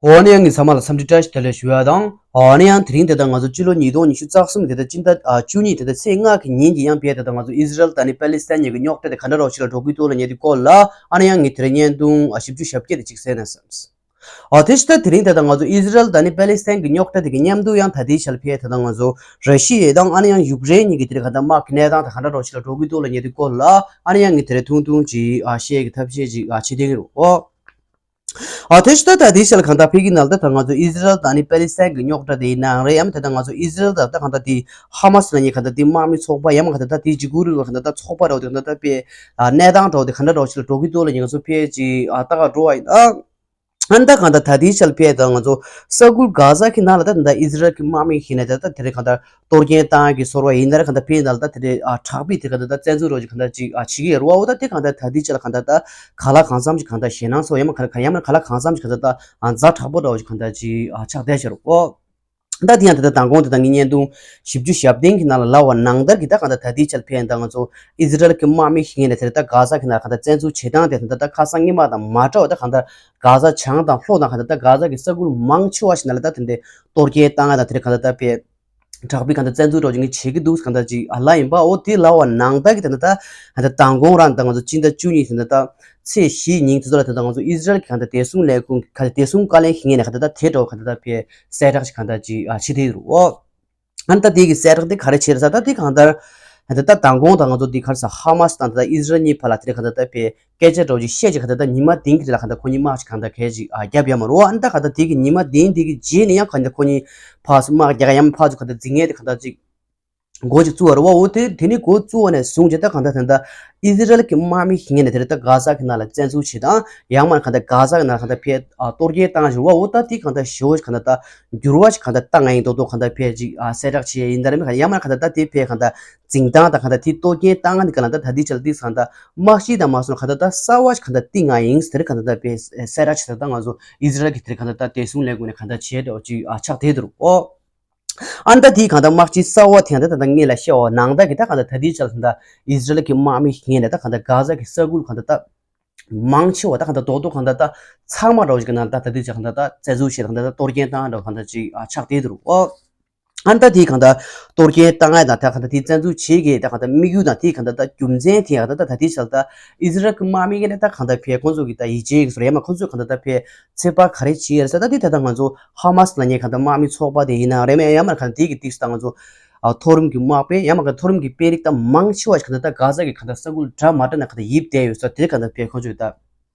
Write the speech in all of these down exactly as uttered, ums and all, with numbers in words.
འོ་ན་ཡང་ངས་ཚང་མ་ལ་འཚམས་འདྲི་བཀྲ་ཤིས་བདེ་ལེགས་ཞུ་ཡ་དང་། འོ་ན་ཡང་དེ་རིང་དེ་ལྟར་ང་ཚོ་སྤྱི་ལོ་ཉིས་སྟོང་ཉི་ཤུ་རྩ་གསུམ་དེ་ལྟར་སྤྱི་ཟླ་ཨ་བཅུ་གཉིས་དེ་ལྟར་ཚེས་ལྔ་གི་ཉིན་གྱི་ཡང་བར་དེ་ལྟར་ང་ཚོ་ཨི་ཟི་རལ་དང་ནི་པ་ལི་སི་ཐན་གཉིས་ཀྱི་རྙོག་དྲ་དེ་ག་འདྲ་རོགས་ཤིག་ལ་འགྲོ་གི་འདུག་ལབ་མཁན་དེ་སྐོར་ལ་ཨ་ནི་ཡང་ངས་དེ་རིང་བརྙན་ཐུང་ཨ་བཞི་བཅུ་ཞེ་བརྒྱད་དེ་ཅིག་གསན་ན་བསམས། ཨ་དེ་ཕྱི་ད་དེ་རིང་དེ་ལྟར་ང་ཚོ་ཨི་ཟི་རལ་དང་ནི་པ་ལི་སི་ཐན་གྱི་རྙོག་དྲ་དེ་གི་མཉམ་དུ་ཡང་ད་ལྟའི་ཆར་ཕེ་དེ་ལྟར་ང་ཚོ་ར་ཤི་ཡ་དང་ཨ་ནི་ཡང་ཡུཀ་རེན་གཉིས་ཀྱི་དེ་ལྟར་ག་འདྲ་དམག་གི་གནས་སྟངས་དང་ག་འདྲ་རོགས་ཤིག་ལ་འགྲོ་གི་འདུག་ལབ་མཁན་དེ་སྐོར་ལ་ཨ་ནི་ཡང་ངས་དེ་རིང་ཐུང་ཐུང་ཅིག་ཨ་བཤད་ཀྱི་ཐབས་ཤེས་ཅིག་ཨ་བྱེད་བསྡད་ཀྱི་རེད། ཨོ། ཨ་དེ་ཕྱི་ད་ད་དེ་ཤལ་གང་ལྟར་ཕེ་གི་ནང་ལ་ད་ད་ང་ཚོ་ཨི་ཟི་རལ་དང་ནི་པ་ལི་སི་ཐན་གྱི་རྙོག་དྲ་དེ་ཡིན་ནའང་རེད། ཡང་ད་ད་ང་ཚོ་ཨི་ཟི་རལ་དང་ད་གང་ལྟར་དེ་ཧ་མ་སི་ལབ་མཁན་གང་ལྟར་དེ་དམག་མི་ཚོགས་པ་ཡང་མ་གང་ལྟར་ད་དེ་འཇིགས་སྐུལ་རིང་ལུགས་གང་ལྟར་ད་ཚོགས་པ་རེད། དེ་གང་ལྟར་ད་ཕེ་ཨ་གནས་སྟངས་འདྲ་བོ་དེ་གང་འདྲ་རོགས་ཤིག་ལ་འགྲོ་གི་འདུག་ལབ་མཁན་ང་ཚོ་ཕེ་ཅིག་ཨ་ལྟ་ག་འགྲོ་བ་ཡིན། ཨ་ཨ་ད་གང་ལྟར་ད་དེ་ཤལ་ཕེ་ད་ང་ཚོ་ས་ཁུལ་གྷ་ཟ་གི་ནང་ལ་ད་ད་ཨི་ཟི་རལ་གྱི་དམག་མི་ཡིན་ནའི་ད་ད་དེ་རིང་གང་ལྟར་གཏོར་སྐྱོན་བཏང་གི་ཟེར་བ་ཡིན་ནའི་གང་ལྟར་ཕེ་ནང་ལ་ད་དེ་རིང་ཨ་དྲག་པོའི་དེ་གང་ལྟར་ད་བཙན་འཛུལ་རོགས་ཅིག་གང་ལྟར་ཅིག་ཨ་བྱེད་ཀྱི་ཡོད་རེད་བ། འོ་ད་དེ་གང་ལྟར་ད་དེ་ཆ་ལ་གང་ལྟར་ད་ག་ལ་གང་འཚམ་ཅིག་གང་ལྟར་ཞེད་སྣང་ཚོར་ཡང་མ་གང་ལ་གང་ཡང་མ་ག་ལ་གང་འཚམ་ཅིག་གང་ལྟར་ད་ཨ་ཛ་དྲག་པོ་འདྲ་བོ་ཅིག་གང་ལྟར་ཅིག་ཨ་ཆགས་བསྡད་ཤག་རེད་བ། འོ་ད་དེ་ཡང་དེ་ལྟར་མདང་དགོང་དེ་ལྟར་ངའི་བརྙན་ཐུང་བཞི་བཅུ་ཞེ་བདུན་གྱི་ནང་ལ་ལབ་པ་ནང་ལྟར་གྱི་ད་གང་ལྟར་ད་དེ་ཆ་ལ་ཕེ་ད་ང་ཚོ་ཨི་ཟི་རལ་གྱི་དམག་མི་ཞིག་ངེས་ནས་དེ་ལྟར་གྷ་ཟ་གི་ནང་ལ་གང་ལྟར་བཙན་འཛུལ་བྱེད་སྟངས་དེ་དེ་ལྟར་ད་ཁ་སང་སྔོན་མ་དང་མ་འདྲ་བ་ད་གང་ལྟར་གྷ་ཟ་བྱང་དང་ལྷོ་དང་གང་ལྟར་ད་གྷ་ཟ་གི་ས་ཁུལ་མང་ཆེ་བ་ཞིག་ནང་ལ་ད་དེ་འདྲའི་གཏོར་སྐྱོན་བཏང་ཡ་དང་དེ་རིང་གང་ལྟར་ད་ཕེ་དྲག་པོའི་གང་ལྟར་བཙན་འཛུལ་རོགས་ཅིག་ངས་བྱེད་ཀྱི་འདུག་གང་ལྟར་ཅིག་ཨ་ལབ་ཡིན་པ། འོ་དེ་ལབ་པ་ནང་ལྟར་གྱི་དེ་ལྟར་ད་གང་ལྟར་མདང་དགོང་རང་ད་ང་ཚོ་སྤྱི་ཟླ་བཅུ་གཉིས་དེ་ལྟར་ད་ཚེས་བཞི་ཉིན་དེ་ཚོ་ལ་དེ་ལྟར་ང་ཚོ་ཨི་ཟི་རལ་གྱི་གང་ལྟར་བདེ་སྲུང་ལས་ཁུངས་གང་ལྟར་བདེ་སྲུང་བཀའ་བློན་ཞིག་ངེས་ནས་གང་ལྟར་ད་དེ་འདྲ་བོ་གང་ལྟར་ད་ཕེ་གསལ་བསྒྲགས་ཤིག་གང་ལྟར་ཅིག་ཨ་བྱེད་དེ་རུ། འོ། ཨ་ནི་ད་དེ་གི་གསལ་བསྒྲགས་དེ་ག་རེ་བྱས་རེད་ཟེར་ད་དེ་གང་ལྟར་ད་ལྟ་མདང་དགོང་ད་ང་ཚོ་འདི་ག་རེ་ཟེར་ཧ་མ་སི་དང་ད་ལྟ་ཨི་ཟི་རལ་གཉིས་བར་ལ་དེ་རེད་གང་ལྟར་ད་ཕེ་སྐད་ཆ་འདྲ་བོ་ཅིག་བཤད་ཅིག་གང་ལྟར་ད་ཉི་མ་བདུན་གྱི་རིང་ལ་གང་ལྟར་ཁོ་གཉིས་དམག་ཅིག་གང་ལྟར་གས་ཅིག་ཨ་བརྒྱབ་ཡོད་མ་རེད་བ། ཨ་ནི་ད་གང་ལྟར་དེ་གི་ཉི་མ་བདུན་དེ་གི་རྗེས་ནས་ཡང་གང་ལྟར་ཁོ་གཉིས་ཕར་ཚུར་དམག་རྒྱག་ག་ཡང་ཕར་ཚུར་གང་ལྟར་འཛིང་ངེས་དེ་གང་ལྟར་ཅིག་འགོ་ཅིག་བཙུགས་པ་རེད་བ། འོ་དེ་དེ་ནི་འགོ་བཙུགས་པ་ནས་བཟུང་བྱས་ད་གང་ལྟར་ད་ལྟ་ཨི་ཟི་རལ་གྱི་དམག་མི་ཞིག་ངེས་ནས་དེ་རེད་ད་གྷ་ཟ་གི་ནང་ལ་བཙན་འཛུལ་བྱེད་དང་ཡང་མ་གང་ལྟར་གྷ་ཟ་གི་ནང་ལ་གང་ལྟར་ཕེ་ཨ་གཏོར་སྐྱོན་བཏང་བཞིན་བ། འོ་ད་དེ་གང་ལྟར་ཞེ་པོ་ཅིག་གང་ལྟར་ད་འགྱུར་བ་ཞིག་གང་ལྟར་བཏང་ཡ་ཡིན་མདོག་མདོག་གང་ལྟར་ཕེ་ཅིག་ཨ་གསལ་བསྒྲགས་བྱས་ཡིན་ད་རེད། མི་གང་ཡང་མ་གང་ལྟར་ད་དེ་ཕེ་གང་ལྟར་འཛིང་སྟངས་དང་གང་ལྟར་དེ་གཏོར་སྐྱོན་བཏང་ཡ་འདི་གང་ལྟར་ད་དེ་ཆ་ལ་དེ་གང་ལྟར་དམག་སྤྱི་དང་མ་སོང་གང་ལྟར་ད་གསར་བ་ཞིག་གང་ལྟར་བཏིང་ཡ་ཡིན་དེ་རེད། གང་ལྟར་ད་ཕེ་གསལ་བསྒྲགས་བྱས་ད་ང་ཚོ་ཨི་ཟི་རལ་གྱི་དེ་རེད་གང་ལྟར་ད་བདེ་སྲུང་ལས་ཁུངས་ནས་གང་ལྟར་བྱས་འདྲ་བོ་ཅིག་ཨ་ཆགས་བསྡད་འདུག་རོ། ཨོ། ཨ་ནི་ད་དེའི་གང་ལྟར་དམག་སྤྱི་གསར་བ་དེ་གང་ལྟར་ད་ལྟ་སྔོན་ལ་བཤད་པ་ནང་ལྟར་གྱི་ད་གང་ལྟར་ད་ལྟའི་ཆར་ད་ལྟ་ཨི་ཟི་རལ་གྱི་དམག་མི་ཞིག་ངེས་ནས་ད་གང་ལྟར་གྷ་ཟ་གི་ས་ཁུལ་གང་ལྟར་ད་མང་ཆེ་བ་ད་གང་ལྟར་རྡོག་རྡོག་གང་ལྟར་ད་ཚང་མ་འདྲ་བོ་ཞིག་གི་ནང་ད་ད་ལྟའི་ཆར་གང་ལྟར་ད་བཙན་འཛུལ་བྱས་ད་གང་ལྟར་ད་གཏོར་སྐྱོན་བཏང་འདྲ་བོ་གང་ལྟར་ཅིག་ཨ་ཆགས་བསྡད་འདུག་རོ། ཨོ། ཨ་ནི་ད་དེའི་གང་ལྟར་གཏོར་སྐྱོན་བཏང་ཡ་དང་ད་གང་ལྟར་དེ་བཙན་འཛུལ་བྱེད་ཀྱི་ད་གང་ལྟར་དམིགས་ཡུལ་དང་དེའི་གང་ལྟར་ད་རྒྱུ་མཚན་དེ་གང་ལྟར་ད་ད་ལྟའི་ཆར་ད་ཨི་ཟི་རལ་གྱི་དམག་མི་ངེས་ནས་ད་གང་ལྟར་ཕེ་ཁོང་ཚོ་གི་ད་ཡིད་ཆེས་ཀྱི་བཟོ་འདྲ་ཡང་མ་ཁོང་ཚོས་གང་ལྟར་ད་ཕེ་ཚོད་དཔག་ག་རེ་བྱེད་ཡ་རེད་ཟེར་ད་དེ་ད་ལྟ་ང་ཚོ་ཧ་མ་སི་ལབ་མཁན་གང་ལྟར་དམག་མི་ཚོགས་པ་དེ་ཡིན་ན་རེད་མེད་ཡང་མ་གང་ལྟར་དེ་གི་ཏིག་ཙམ་ད་ང་ཚོ་ཨ་མཐོ་རིམ་གྱི་དམག་དཔོན་ཡང་མ་གང་མཐོ་རིམ་གྱི་དཔོན་རིགས་ད་མང་ཆེ་བ་ཞིག་གང་ལྟར་ད་གྷ་ཟ་གི་གང་ལྟར་ས་ཁུལ་འདྲ་མ་འདྲ་ན་གང་ལྟར་ཡིབ་བསྡད་ཡོད་ས་དེ་གང་ལྟར་ཕེ་ཁོང་ཚོས་ད་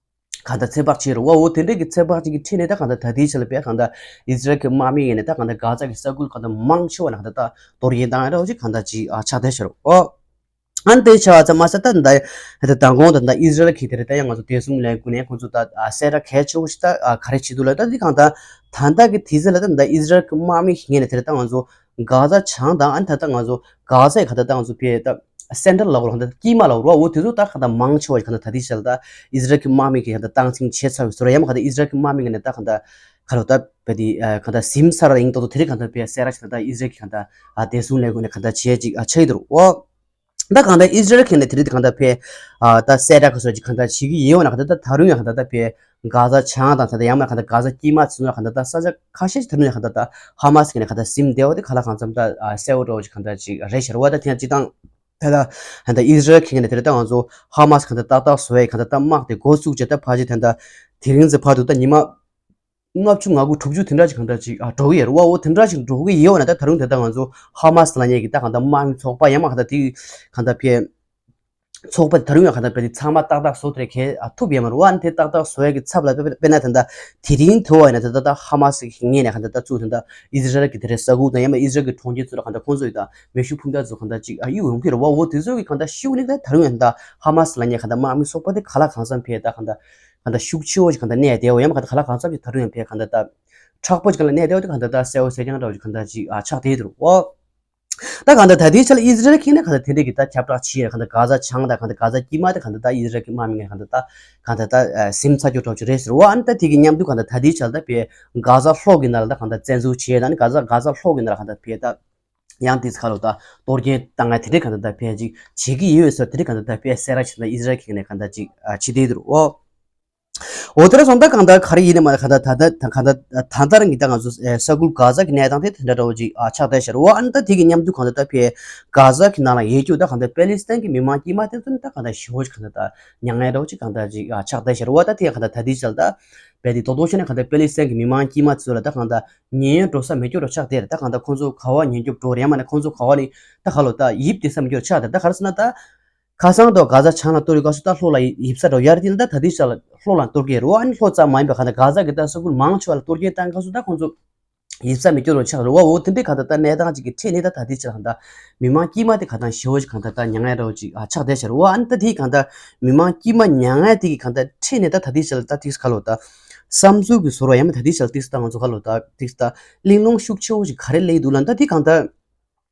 གང་ལྟར་ཚོད་དཔག་བྱེད་རོགས། འོ་དེ་འདྲའི་གི་ཚོད་དཔག་ཅིག་གི་ཁྲིད་ནས་ད་གང་ལྟར་ད་དེའི་ཆར་ལ་ཕེ་གང་ལྟར་ཨི་ཟི་རལ་གྱི་དམག་མི་ངེས་ནས་ད་གང་ལྟར་གྷ་ཟ་གི་ས་ཁུལ་གང་ལྟར་མང་ཆེ་བ་ན་གང་ལྟར་ད་གཏོར་སྐྱོན་བཏང་ཡ་འདྲ་བོ་ཅིག་གང་ལྟར་ཅིག་ཨ་ཆགས་བསྡད་ཤག་རོ། ཨོ། ཨ་ནི་དེ་ཆ་བ་ཚང་མ་ས་ད་ད་ད་མདང་དགོང་ད་ད་ཨི་ཟི་རལ་གྱི་དེ་རེད་ད་ཡང་ང་ཚོ་བདེ་སྲུང་ལས་ཁུངས་ནས་ཁོང་ཚོ་ད་ཨ་གསལ་བསྒྲགས་གལ་ཆེ་བོ་ཞིག་ད་ཨ་ག་རེ་བྱེད་འདུག་ལབ་ད་འདི་གང་ད་ད་ལྟ་གི་དུས་ཚོད་ལ་ད་ད་ཨི་ཟི་རལ་གྱི་དམག་མི་ཞིག་ངེས་ནས་དེ་རེད་ད་ང་ཚོ་གྷ་ཟ་བྱང་དང་ཨ་ནི་ད་ད་ང་ཚོ་གྷ་ཟ་ཡི་ག་ད་ད་ང་ཚོ་ཕེ་ད་སེན་ཊར་ལབ་དགོས་རེད་གང་ལྟར་དཀྱིལ་མ་ལབ་དགོས་རེད་བ། འོ་དེ་ཚོ་ད་གང་ལྟར་མང་ཆེ་བ་ཞིག་གང་ལྟར་ད་ལྟའི་ཆར་ལ་ད་ཨི་ཟི་རལ་གྱི་དམག་མི་གིས་གང་ལྟར་སྟངས་འཛིན་བྱས་ཚར་བའི་བཟོ་འདྲ་ཡང་མ་གང་ལྟར་ཨི་ཟི་རལ་གྱི་དམག་མི་ངེས་ནས་ད་གང་ལྟར་ག་རེ་ད་ཕེ་དེ་གང་ལྟར་ཟིན་ཚར་ཡིན་མདོག་མདོག་དེ་རིང་གང་ལྟར་ཕེ་གསལ་བསྒྲགས་ཞིག་ད་ལྟ་ཨི་ཟི་རལ་གྱི་གང་ལྟར་ཨ་བདེ་སྲུང་ལས་ཁུངས་ནས་གང་ལྟར་བྱས་ཅིག་ཨ་ཆགས་ཡོད་རེད་བ། ད་གང་ལྟར་ཨི་ཟི་རལ་གྱིས་ནས་དེ་རིང་དེ་གང་ལྟར་ཕེ་ཨ་ད་གསལ་བསྒྲགས་ཀྱི་བཟོ་ཅིག་གང་ལྟར་བྱེད་ཀྱི་ཡོད་ན་གང་ལྟར་ད་ད་རུང་ཡང་གང་ལྟར་ད་ཕེ་གྷ་ཟ་བྱང་དང་ད་ལྟ་ཡང་མ་གང་ལྟར་གྷ་ཟ་དཀྱིལ་མ་ཚོ་ན་གང་ལྟར་ད་ས་ཆ་ཁ་ཤས་ཤིག་ད་རུང་ཡང་གང་ལྟར་ད་ཧ་མ་སི་གིས་ནས་གང་ལྟར་ཟིན་བསྡད་པ་དེ་ག་ལ་གང་འཚམ་ད་ཨ་གསལ་པོ་འདྲ་བོ་ཅིག་གང་ལྟར་ཅིག་རེད་ཤག་རེད་བ། ད་དེ་ཡང་སྤྱིར་བཏང་ད་ད་ད་ཨི་ཟི་རལ་གྱིས་ནས་དེ་རིང་ད་ང་ཚོ་ཧ་མ་སི་གང་ལྟར་ཏག་ཏག་བཟོ་ཡས་གང་ལྟར་ད་དམག་དེ་འགོ་བཙུགས་བྱས་ད་ཕལ་ཆེར་ད་ད་དེ་རིང་ཚེ་བར་དུ་ད་ཉི་མ་ལྔ་བཅུ་ང་དགུ་དྲུག་ཅུ་དེ་འདྲ་ཅིག་གང་ལྟར་ཅིག་ཨ་འགྲོ་གི་ཡོད་རེད་བ། འོ་དེ་འདྲ་ཅིག་འགྲོ་གི་ཡོད་ན་ད་ད་རུང་དེ་ལྟར་ང་ཚོ་ཧ་མ་སི་ལབ་མཁན་གྱི་ད་གང་ལྟར་དམག་མི་ཚོགས་པ་ཡང་མ་གང་ལྟར་དེ་གང་ལྟར་ཕེ་ཚོགས་པ་དེ་ད་རུང་ཡང་གང་ལྟར་ཕེ་དེ་ཚང་མ་ཏག་ཏག་བཟོ་དེ་གས་ཨ་ཐུབ་ཡོད་མ་རེད་བ། ཨ་ནི་དེ་ཏག་ཏག་བཟོ་ཡས་ཀྱི་ཚབ་ལ་དཔེར་དཔེར་ན་དེ་ལྟར་དེ་རིང་དེ་བ་ཡིན་ན་དེ་ལྟར་ད་ཧ་མ་སི་གི་ངོས་ནས་གང་ལྟར་ད་ཚུར་དེ་ལྟར་ཨི་ཟི་རལ་གྱི་དེ་རེད་ས་ཁུལ་དང་ཡང་མ་ཨི་ཟི་རལ་གྱི་གྲོང་ཁྱེར་ཚོ་ལ་གང་ལྟར་ཁོང་ཚོ་ཡི་ད་མེ་ཤུགས་འཕུར་མདའ་ཚོ་གང་ལྟར་ཅིག་ཨ་གཡུག་ཡོང་གི་རེད་བ། འོ་དེ་ཚོ་གི་གང་ལྟར་ཤུགས་ནི་ད་ད་རུང་ཡང་ད་ཧ་མ་སི་ལབ་མཁན་གང་ལྟར་དམག་མི་ཚོགས་པ་དེ་ག་ལ་གང་འཚམ་ཕེ་ད་གང་ལྟར་གང་ལྟར་ཤུགས་ཆེ་བོ་ཞིག་གང་ལྟར་གནས་བསྡད་ཡོད་ཡང་མ་གང་ལྟར་ག་ལ་གང་འཚམ་ཞིག་ད་རུང་ཡང་ཕེ་གང་ལྟར་ད་མཁྲེགས་པོ་ཞིག་གང་ལ་གནས་བསྡད་ཡོད་དེ་གང་ལྟར་ད་གསལ་བོ་གསལ་རྐྱང་འདྲ་བོ་ཞིག་གང་ལྟར་ཅིག་ཨ་ཆགས་བསྡད་ཡོད་རེད་བ། ད་གང་ལྟར་ད་ལྟའི་ཆ་ལ་ཨི་ཟི་རལ་གྱིས་ནས་གང་ལྟར་དེ་འདྲས་ཀྱི་ད་ཁྱབ་བསྒྲགས་བྱས་ཡོད་རེད། གང་ལྟར་གྷ་ཟ་བྱང་དང་གང་ལྟར་གྷ་ཟ་དཀྱིལ་མ་དེ་གང་ལྟར་ད་ཨི་ཟི་རལ་གྱི་དམག་མི་ངས་གང་ལྟར་ད་གང་ལྟར་ད་ཟིན་ཚར་རྒྱུ་འདྲ་བོ་ཅིག་རེད་ཟེར་བ། ཨ་ནི་ད་དེ་གི་མཉམ་དུ་གང་ལྟར་ད་ལྟའི་ཆ་ལ་ད་ཕེ་གྷ་ཟ་ལྷོ་གི་ནང་ལ་ད་གང་ལྟར་བཙན་འཛུལ་བྱས་ད་ནི་གྷ་ཟ་གྷ་ཟ་ལྷོ་གི་ནང་ལ་གང་ལྟར་ཕེ་ད་ཡང་དེ་ཁ་ལོ་ད་གཏོར་སྐྱོན་བཏང་ང་དེ་འདྲས་གང་ལྟར་ད་ཕེ་ཅིག་བྱེད་ཀྱི་ཡོད་ཟེར་དེ་འདྲས་གང་ལྟར་ད་ཕེ་གསལ་བསྒྲགས་བྱས་ད་ཨི་ཟི་རལ་གྱི་ནས་གང་ལྟར་ཅིག་བྱེད་བསྡད་ཡོད་རེད་བ། འོ་དེ་འདྲ་སོང་ད་གང་ལྟར་ག་རེ་ཡིན་ནའི་མ་གང་ལྟར་ད་ལྟ་གང་ལྟར་ད་ལྟ་རང་གི་ད་ང་ཚོ་ས་ཁུལ་གྷ་ཛ་གི་གནས་སྟངས་དེ་དེ་འདྲ་འདྲ་བོ་ཅིག་ཆགས་བསྡད་ཤག་རེད་བ། ཨ་ནི་ད་དེ་གི་མཉམ་དུ་གང་ལྟར་ད་ཕའི་གྷ་ཛ་གི་ནང་ལ་ཡོད་རྒྱུ་ད་གང་ལྟར་པེ་ལི་སི་ཐན་གི་མི་མང་དཀྱུས་མ་དེ་ཚོ་ནི་ད་གང་ལྟར་ཞེ་པོ་ཅིག་གང་ལྟར་ད་མྱ་ངན་འདྲ་བོ་ཅིག་གང་ལྟར་ཅིག་ཆགས་བསྡད་ཤག་རེད་བ། ད་དེ་གང་ལྟར་ད་ལྟའི་ཆར་ད་རྦད་དེ་རྡོག་རྡོག་བྱས་ནས་གང་ལྟར་པེ་ལི་སི་ཐན་གི་མི་མང་དཀྱུས་མ་ཚོ་ལ་ད་གང་ལྟར་ཉེན་གཡོལ་འགྲོ་ས་མེད་རྒྱུ་འདྲ་ཆགས་བསྡད་རེད། ད་གང་ལྟར་ཁོང་ཚོ་ག་བ་ཉེན་སྐྱོབ་འགྲོ་རེད་ཡང་མིན་ན་ཁོང་ཚོ་ག་བ་ནས་ད་ག་ལོ་ད་ཡིབ་བསྡད་ས་མེད་རྒྱུ་འདྲ་ཆགས་བསྡད་རེད། ད་ག་རེ་ཟེར་ན་ད། ཁ་སང་དུ་གྷ་ཛ་བྱང་ལ་གཏོར་ཡོད་སྐབས་སུ་ད་ལྷོ་ལ་ཡིབ་ས་འགྲོ་ཡར་དེ་ལ་ད་ད་ལྟའི་ཆར་ལྷོ་ལ་གཏོར་སྐྱོན་རེད་བ། ཨ་ནི་ལྷོ་ཙམ་མ་ཡིན་པ་གང་ལྟར་གྷ་ཛ་གི་ད་ས་ཁུལ་མང་ཆེ་བ་ལ་གཏོར་སྐྱོན་བཏང་སྐབས་སུ་ད་ཁོང་ཚོ་ཡིབ་ས་མེད་རྒྱུ་འདྲ་ཆགས་རེད་བ། འོ་དེ་འདྲའི་གང་ལྟར་ད་གནས་སྟངས་ཅིག་གི་འཕྲད་ནས་ད་ད་ལྟའི་ཆར་གང་ལྟར་མི་མང་དཀྱུས་མ་དེ་གང་ལྟར་ཞེ་པོ་ཅིག་གང་ལྟར་ད་མྱ་ངན་འདྲ་བོ་ཅིག་ཆགས་བསྡད་ཤག་རེད་བ། ཨ་ནི་ད་དེ་གང་ལྟར་མི་མང་དཀྱུས་མ་མྱ་ངན་དེ་གི་གང་ལྟར་འཕྲད་ནས་ད་ད་ལྟའི་ཆར་ད་དེ་ག་ལོ་ད་བསམ་ཚུལ་གི་ཟུར་བ་ཡང་མིན་ད་ལྟའི་ཆར་དེ་ད་ང་ཚོ་ག་ལོ་ད་དེ་ད་གླེང་སློང་ཤུགས་ཆེ་བོ་ཅིག་ག་རེ་སླེབས་འདུག་ལབ་ན་ད་དེ་གང་ལྟར།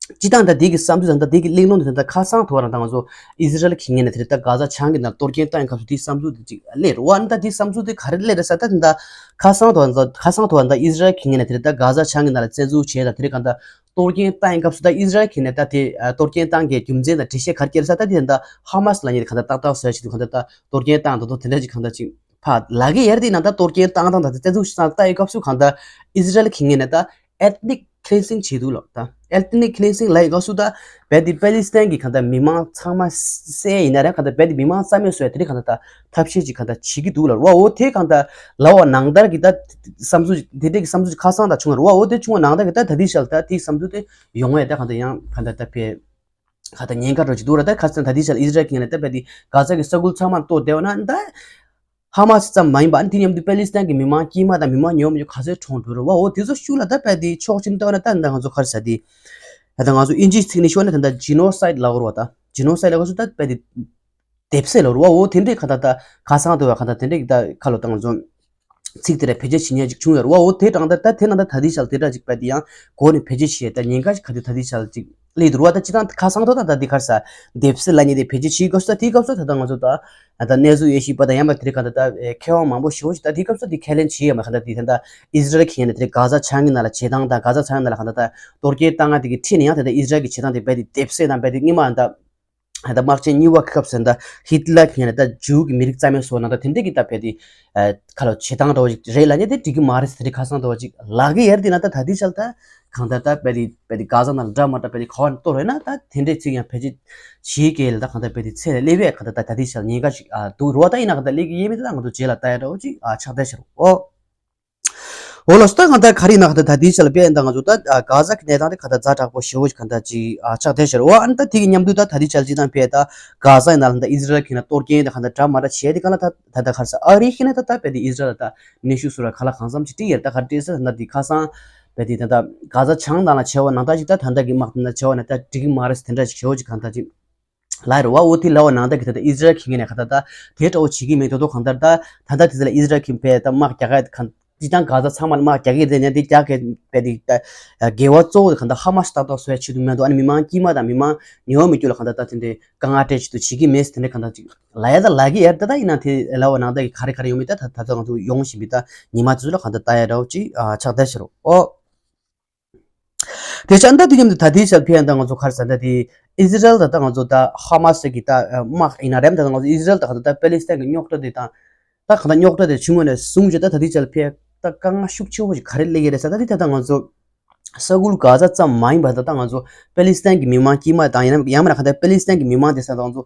སྤྱིར་བཏང་ད་དེ་གི་བསམ་ཚུལ་དང་ད་དེ་གི་གླེང་སློང་དེ་ད་ཁ་སང་དུ་བ་རང་ད་ང་ཚོ་ཨི་ཟི་རལ་གྱི་ངོས་ནས་དེ་རེད་ད་གྷ་ཛ་བྱང་གི་ནང་གཏོར་སྐྱོན་བཏང་ཡོད་སྐབས་སུ་དེའི་བསམ་ཚུལ་དེ་ཅིག་སླེབས་རེད་བ། ཨ་ནི་ད་དེའི་བསམ་ཚུལ་དེ་ག་རེ་སླེབས་རེད་ཟེར་ད་དེ་ད་ཁ་སང་དུ་བ་ད་ཁ་སང་དུ་བ་ད་ཨི་ཟི་རལ་གྱི་ངོས་ནས་དེ་རེད་ད་གྷ་ཛ་བྱང་གི་ནང་ལ་བཙན་འཛུལ་བྱས་ད་དེ་རེད་གང་ད་གཏོར་སྐྱོན་བཏང་ཡོད་སྐབས་སུ་ད་ཨི་ཟི་རལ་གྱི་ནས་ད་དེ་གཏོར་སྐྱོན་བཏང་གི་རྒྱུ་མཚན་དང་འགྲེལ་བཤད་ག་རེ་བྱས་རེད་ཟེར་ད་དེ་ད་ཧ་མ་སི་ལབ་མཁན་དེ་གང་ད་ཏག་ཏག་བཟོ་ཡ་ཆེད་དུ་གང་ད་ད་གཏོར་སྐྱོན་བཏང་ད་དོ་དེ་འདྲ་ཅིག་གང་ད་ཅིག་ཕར་ལབ་ཀྱི་ཡོད་རེད། དེ་ན་ད་གཏོར་སྐྱོན་བཏང་བཏང་ད་དེ་བཙན་འཛུལ་ཞིག་བཏང་ཡོད་སྐབས་སུ་གང་ལྟར་ཨི་ཟི་རལ་གྱི་ངོས་ནས་ད་ethnic cleansing བྱེད་འདུག་ལབ། ད་ethnic cleansing ལབ་ཡོད་སྐབས་སུ་ད་རྦད་དེ་པེ་ལི་སི་ཐན་གྱི་གང་ལྟར་མི་མང་ཚང་མ་བསད་ཡིན་ན་རེད། གང་ལྟར་རྦད་དེ་མི་མང་རྩ་མེད་བཟོ་ཡ་དེ་འདྲའི་གང་ལྟར་ད་ཐབས་ཤེས་ཅིག་གང་ལྟར་བྱེད་ཀྱི་འདུག་ལབ་བ། འོ་དེ་གང་ལྟར་ལབ་པ་ནང་ལྟར་གྱི་ད་བསམ་ཚུལ་དེ་འདྲའི་གི་བསམ་ཚུལ་ཅིག་ཁ་སང་ད་བྱུང་བ་རེད་བ། འོ་དེ་བྱུང་བ་ནང་ལྟར་གྱི་ད་ད་ལྟའི་ཆར་ད་དེའི་བསམ་ཚུལ་དེ་ཡོང་བས་ད་གང་ལྟར་ཡང་གང་ལྟར་ད་ཕེ་གང་ལྟར་ཉེན་ཁ་འདྲ་ཅིག་འདུག་ར། ད་ཁ་སང་ད་ལྟའི་ཆར་ཨི་ཟི་རལ་གྱི་ངོས་ནས་ད་རྦད་དེ་གྷ་ཛ་གི་ས་ཁུལ་ཚང་མ་གཏོར་བསྡད་པ་ན་ད། ཧ་མ་སི་ཙམ་མ་ཡིན་པ་ཨ་ནི་དེ་མཉམ་དུ་པེ་ལི་སི་ཐན་གྱི་མི་མང་དཀྱུས་མ་དང་མི་མང་ཉུང་མི་ཉུང་ག་ཚོད་གྲོངས་འགྲོ་རེད་བ། འོ་དེ་ཚོ་ཤུགས་ལ་ད་རྦད་དེ་ཕྱོགས་གཅིག་ནས་བལྟས་པ་ན་ད་ད་ང་ཚོ་ག་རེ་ཟེར་དེ། ད་ད་ང་ཚོ་ཨིན་ཇིའི་ཚིག་ནས་ཤོད་ན་ད་ད་genocide ལབ་དགོས་རེད་བ། ད་genocide ལབ་དགོས་སུ་ད་རྦད་དེ་སྡེབ་བསད་ལབ་རེད་བ། འོ་དེ་འདྲའི་ག་ད་ད་ཁ་སང་དུ་བ་ག་ད་དེ་འདྲའི་ད་ཁ་ལོ་ད་ང་ཚོ་ཚིག་དེ་འདྲ་བེད་སྤྱོད་བྱེད་མཁན་ཅིག་བྱུང་ཡོད་རེད་བ། འོ་དེ་དང་ད་ད་དེ་ན་ད་ད་ལྟའི་ཆར་དེ་འདྲ་ཅིག་རྦད་དེ་ཡང་གོ་ནས་བེད་སྤྱོད་བྱེད་ད་ཉེན་ཁ་ཞིག་ག་དུས་ད་ལྟའི་ཆར་ཅིག་སླེབས་འདུག་རེད་བ། ད་སྤྱིར་བཏང་ཁ་སང་ཐོག་ད་ད་འདི་ག་རེ་ཟེར་སྡེབ་བསད་ལབ་མཁན་དེ་བེད་སྤྱོད་བྱེད་དགོས་ས་དེའི་སྐབས་སུ་ད་ད་ང་ཚོ་ད་ད་གནས་ཚུལ་དབྱེ་ཞིབ་པ་དང་ཡང་མ་དེ་རིང་ག་ད་ད་མཁས་དབང་མང་པོ་ཞེ་པོ་ཞིག་ད་དེའི་སྐབས་སུ་དེ་ཁས་ལེན་བྱེད་ཡོད་མ་ག་ད་དེ་ད་ད་ཨི་ཟི་རལ་གྱི་ངོས་ནས་དེ་རིང་གྷ་ཛ་བྱང་གི་ནང་ལ་བྱེད་སྟངས་དང་གྷ་ཛ་བྱང་གི་ནང་ལ་ག་ད་ད་གཏོར་སྐྱོན་བཏང་མཁན་དེ་གི་འཁྲིས་ནས་ཡང་དེ་ད་ཨི་ཟི་རལ་གྱི་བྱེད་སྟངས་དེ་རྦད་དེ་སྡེབ་བསད་དང་རྦད་དེ་སྔོན་མ་ད་ད་དམག་ཆེན་གཉིས་པ་གི་སྐབས་སུ་ད་ཧི་ཏི་ལར་གྱི་ངོས་ནས་ད་ཇུའུ་གི་མི་རིགས་རྩ་མེད་བཟོ་ན་ད་དེ་འདྲ་གི་ད་རྦད་དེ་ཁ་ལོ་བྱེད་སྟངས་འདྲ་བོ་ཞིག་རེད་ལབ་མཁན་དེ་འགྲིག་གི་མ་རེད་ཟེར་དེ་ཁ་སང་འདྲ་བོ་ཅིག་ལབ་ཀྱི་ཡོད་རེད། དེ་ན་ད་ད་ལྟའི་ཆར་ད་གང་ལྟར་ད་རྦད་དེ་རྦད་དེ་གྷ་ཛ་ནང་ལ་འདྲ་མ་འདྲ་རྦད་དེ་ག་བ་ནས་གཏོར་བས་ན་ད་དེ་འདྲའི་ཚིག་ཡང་བེད་སྤྱོད་བྱེད་ཀྱི་ལ་ད་གང་ལྟར་རྦད་དེ་ཚད་ལས་སླེབས་པས་གང་ལྟར་ད་ད་ལྟའི་ཆར་ཉེན་ཁ་ཞིག་ཨ་འདུག་རེད་བ། ད་ཡིན་ན་གང་ལྟར་སླེབས་ཀྱི་ཡོད་མེད་ད་ང་ཚོ་རྗེས་ལ་ལྟ་ཡ་འདྲ་བོ་ཅིག་ཨ་ཆགས་བསྡད་ཤག་རོ། འོ་ལགས་སོ། ད་གང་ལྟར་ག་རེ་ཡིན་ན་གང་ལྟར་ད་ལྟའི་ཆར་ལ་དཔེ་ད་ང་ཚོ་ད་གྷ་ཛ་གི་གནས་སྟངས་དེ་གང་ལྟར་ཛ་དྲག་པོ་ཞེ་པོ་ཞིག་གང་ལྟར་ཅིག་ཨ་ཆགས་བསྡད་ཤག་རོ། ཨ་ནི་ད་དེ་གི་མཉམ་དུ་ད་ད་ལྟའི་ཆར་སྤྱིར་བཏང་དཔེ་ད་གྷ་ཛ་ཡི་ནང་ལ་ད་ཨི་ཟི་རལ་གྱི་ནང་གཏོར་སྐྱོན་དེ་གང་ལྟར་འདྲ་མ་འདྲ་བྱས་དེ་གང་ལ་ད་ད་ལྟ་ག་རེ་ཟེར་ཨ་རི་གི་ནས་ད་ད་དཔེ་དེ་ཨི་ཟི་རལ་ལ་ད་གནོན་ཤུགས་སུ་ར་ག་ལ་གང་འཚམ་ཅིག་སྤྲད་ཡོད་རེད། ད་ག་རེ་སྤྲད་ཟེར་ད་ད་དེ་ཁ་སང་དཔེ་དེ་ད་ད་གྷ་ཛ་བྱང་ནང་ལ་བྱས་པ་ནང་ལྟར་ཅིག་ད་ད་ལྟ་གི་དམག་དེ་ན་བྱས་པ་ནང་ལྟར་འགྲིག་གི་མ་རེད་ཟེར་དེ་འདྲ་ཞིག་ཞེ་པོ་ཅིག་གང་ལྟར་ཅིག་ལབ་རེད་བ། འོ་དེ་ལབ་པ་ནང་ལྟར་གྱི་ད་ལྟ་ཨི་ཟི་རལ་གྱི་ངོས་ནས་གང་ལྟར་ད་དེ་འདྲ་བོ་བྱེད་ཀྱི་མེད་དོ་དོ་གང་ལྟར་ད་ད་ལྟ་དེ་ཚོ་ལ་ཨི་ཟི་རལ་གྱི་དཔེ་ད་དམག་རྒྱག་གི་གང་སྤྱིར་བཏང་གྷ་ཛ་ཚང་མ་ལ་དམག་རྒྱག་གི་རེད་ནས་དེ་རྒྱག་གི་དཔེ་དེ་ད་འགལ་བ་གཙོ་བོ་དེ་གང་ལྟར་ཧ་མ་སི་ཏག་ཏག་བཟོ་ཡ་ཆེད་དུ་མེད་དོ། ཨ་ནི་མི་མང་དཀྱུས་མ་དང་མི་མང་ཉུང་མི་རྒྱུ་ལ་གང་ལྟར་ད་དེ་འདྲའི་དཀའ་ངལ་སྤྲད་ཆེད་དུ་བྱེད་ཀྱི་མེད་ཟེར་དེ་འདྲ་གང་ལྟར་ཅིག་ལབ་ཡ་ད་ལབ་ཀྱི་ཡོད་རེད། ད་ད་ཡིན་ན་དེ་ལབ་པ་ནང་ལྟར་གྱི་ག་རེ་ག་རེ་ཡོད་མེད་ད་ད་ད་ང་ཚོ་ཡོང་བཞིན་པའི་ད་ཉི་མ་དེ་ཚོ་ལ་གང་ལྟར་ལྟ་ཡ་འདྲ་བོ་ཅིག་ཨ་ཆགས་བསྡད་ཤག་རོ། ཨོ། དེ་ཆ་ད་དུས་མཉམ་དུ་ད་ལྟའི་ཆར་ཕེ་ཡང་ད་ང་ཚོ་ག་རེ་ཟེར་ད་དེ་ཨི་ཟི་རལ་ད་ད་ང་ཚོ་ད་ཧ་མ་སི་གི་ད་དམག་ཡིན་ན་རེད་ད་ང་ཚོ་ཨི་ཟི་རལ་ད་ག་ད་ད་པེ་ལི་སི་ཐན་གི་རྙོག་དྲ་དེ་དང་ད་ག་ད་རྙོག་དྲ་དེ་བྱུང་བ་ནས་བཟུང་བྱས་ད་ད་ལྟའི་ཆར་ཕེ་ད་དཀའ་ངལ་ཤུགས་ཆེ་བོ་ཞིག་ག་རེ་སླེབས་ཀྱི་རེད་ཟེར་ད་དེ་ད་ད་ང་ཚོ་ས་ཁུལ་གྷ་ཛ་ཙམ་མ་ཡིན་པ་ད་ད་ང་ཚོ་པེ་ལི་སི་ཐན་གི་མི་མང་དཀྱུས་མ་དང་ཡང་ན་ཡང་མིན་ན་ག་ད་པེ་ལི་སི་ཐན་གི་མི་མང་དེ་ས་ད་ང་ཚོ་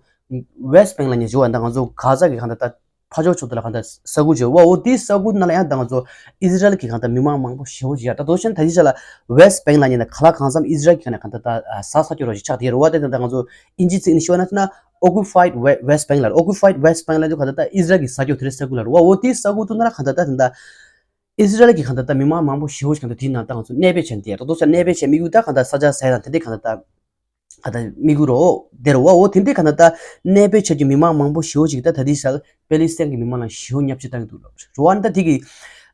ཝེ་སི་ཊི་བེང་ལ་ཉེ་ཞུ་བ་ད་ང་ཚོ་གྷ་ཛ་གི་ག་ད་ད་ཕར་ཕྱོགས་ཕྱོགས་དེ་ལ་གང་ལྟར་ས་ཁུལ་བྱས་པ་འོ་དེའི་ས་ཁུལ་ནང་ལ་ཡང་ད་ང་ཚོ་ཨི་ཟི་རལ་གྱི་གང་ལྟར་མི་མང་མང་པོ་ཞེ་པོ་ཅིག་ཡ་ད་དོ་ཤན་ད་ཅི་ཆ་ལ་ཝེ་སི་ཊི་བེང་ལ་ཉེ་ན་ག་ལ་གང་འཚམ་ཨི་ཟི་རལ་གྱི་གང་ལྟར་གང་ལྟར་ད་ཟ་ས་སྐྱོ་རོགས་ཅིག་ཆགས་དེ་རུ་བ་དེ་ད་ང་ཚོ་ཨིན་ཇི་ཚིག་ནས་ཤོད་ན་ན་occupied West Bank ལ་occupied West Bank ལ་དུ་གང་ལྟར་ད་ཨི་ཟི་རལ་གྱི་ས་ཁྱོ་དེ་རེད་ས་ཁུལ་ལ་རུ་བ་འོ་དེའི་ས་ཁུལ་དུ་ན་ལ་གང་ལྟར་ད་དེ་ད་ཨི་ཟི་རལ་གྱི་གང་ལྟར་ད་མི་མང་མང་པོ་ཞེ་པོ་ཅིག་གང་ལྟར་དེའི་ནང་ད་ང་ཚོ་གནས་སྤོས་བྱས་ནས་དེ་ཡ་ད་དོ་ཤན་གནས་སྤོས་བྱས་མི་དགོས་ད་གང་ལྟར་ས་ཆ་ཟ་ཡ་དང་དེ་འདྲའི་གང་ལྟར་ད། ཨ་ད་མི་གུ་རོ་དེ་རོ་བ་འོ་དེ་འདྲའི་ག་ན་ད་གནས་སྤོས་བྱ་རྒྱུ་མི་མང་མང་པོ་ཞེ་པོ་ཅིག་ད་ད་ལྟའི་ཆར་པེ་ལི་སི་ཐན་གྱི་མི་མང་ལ་ཞེ་པོ་བརྙས་བཅོས་བཏང་གི་འདུག་ལབ་རོ་ཨ་ནི་ད་དེ་གི་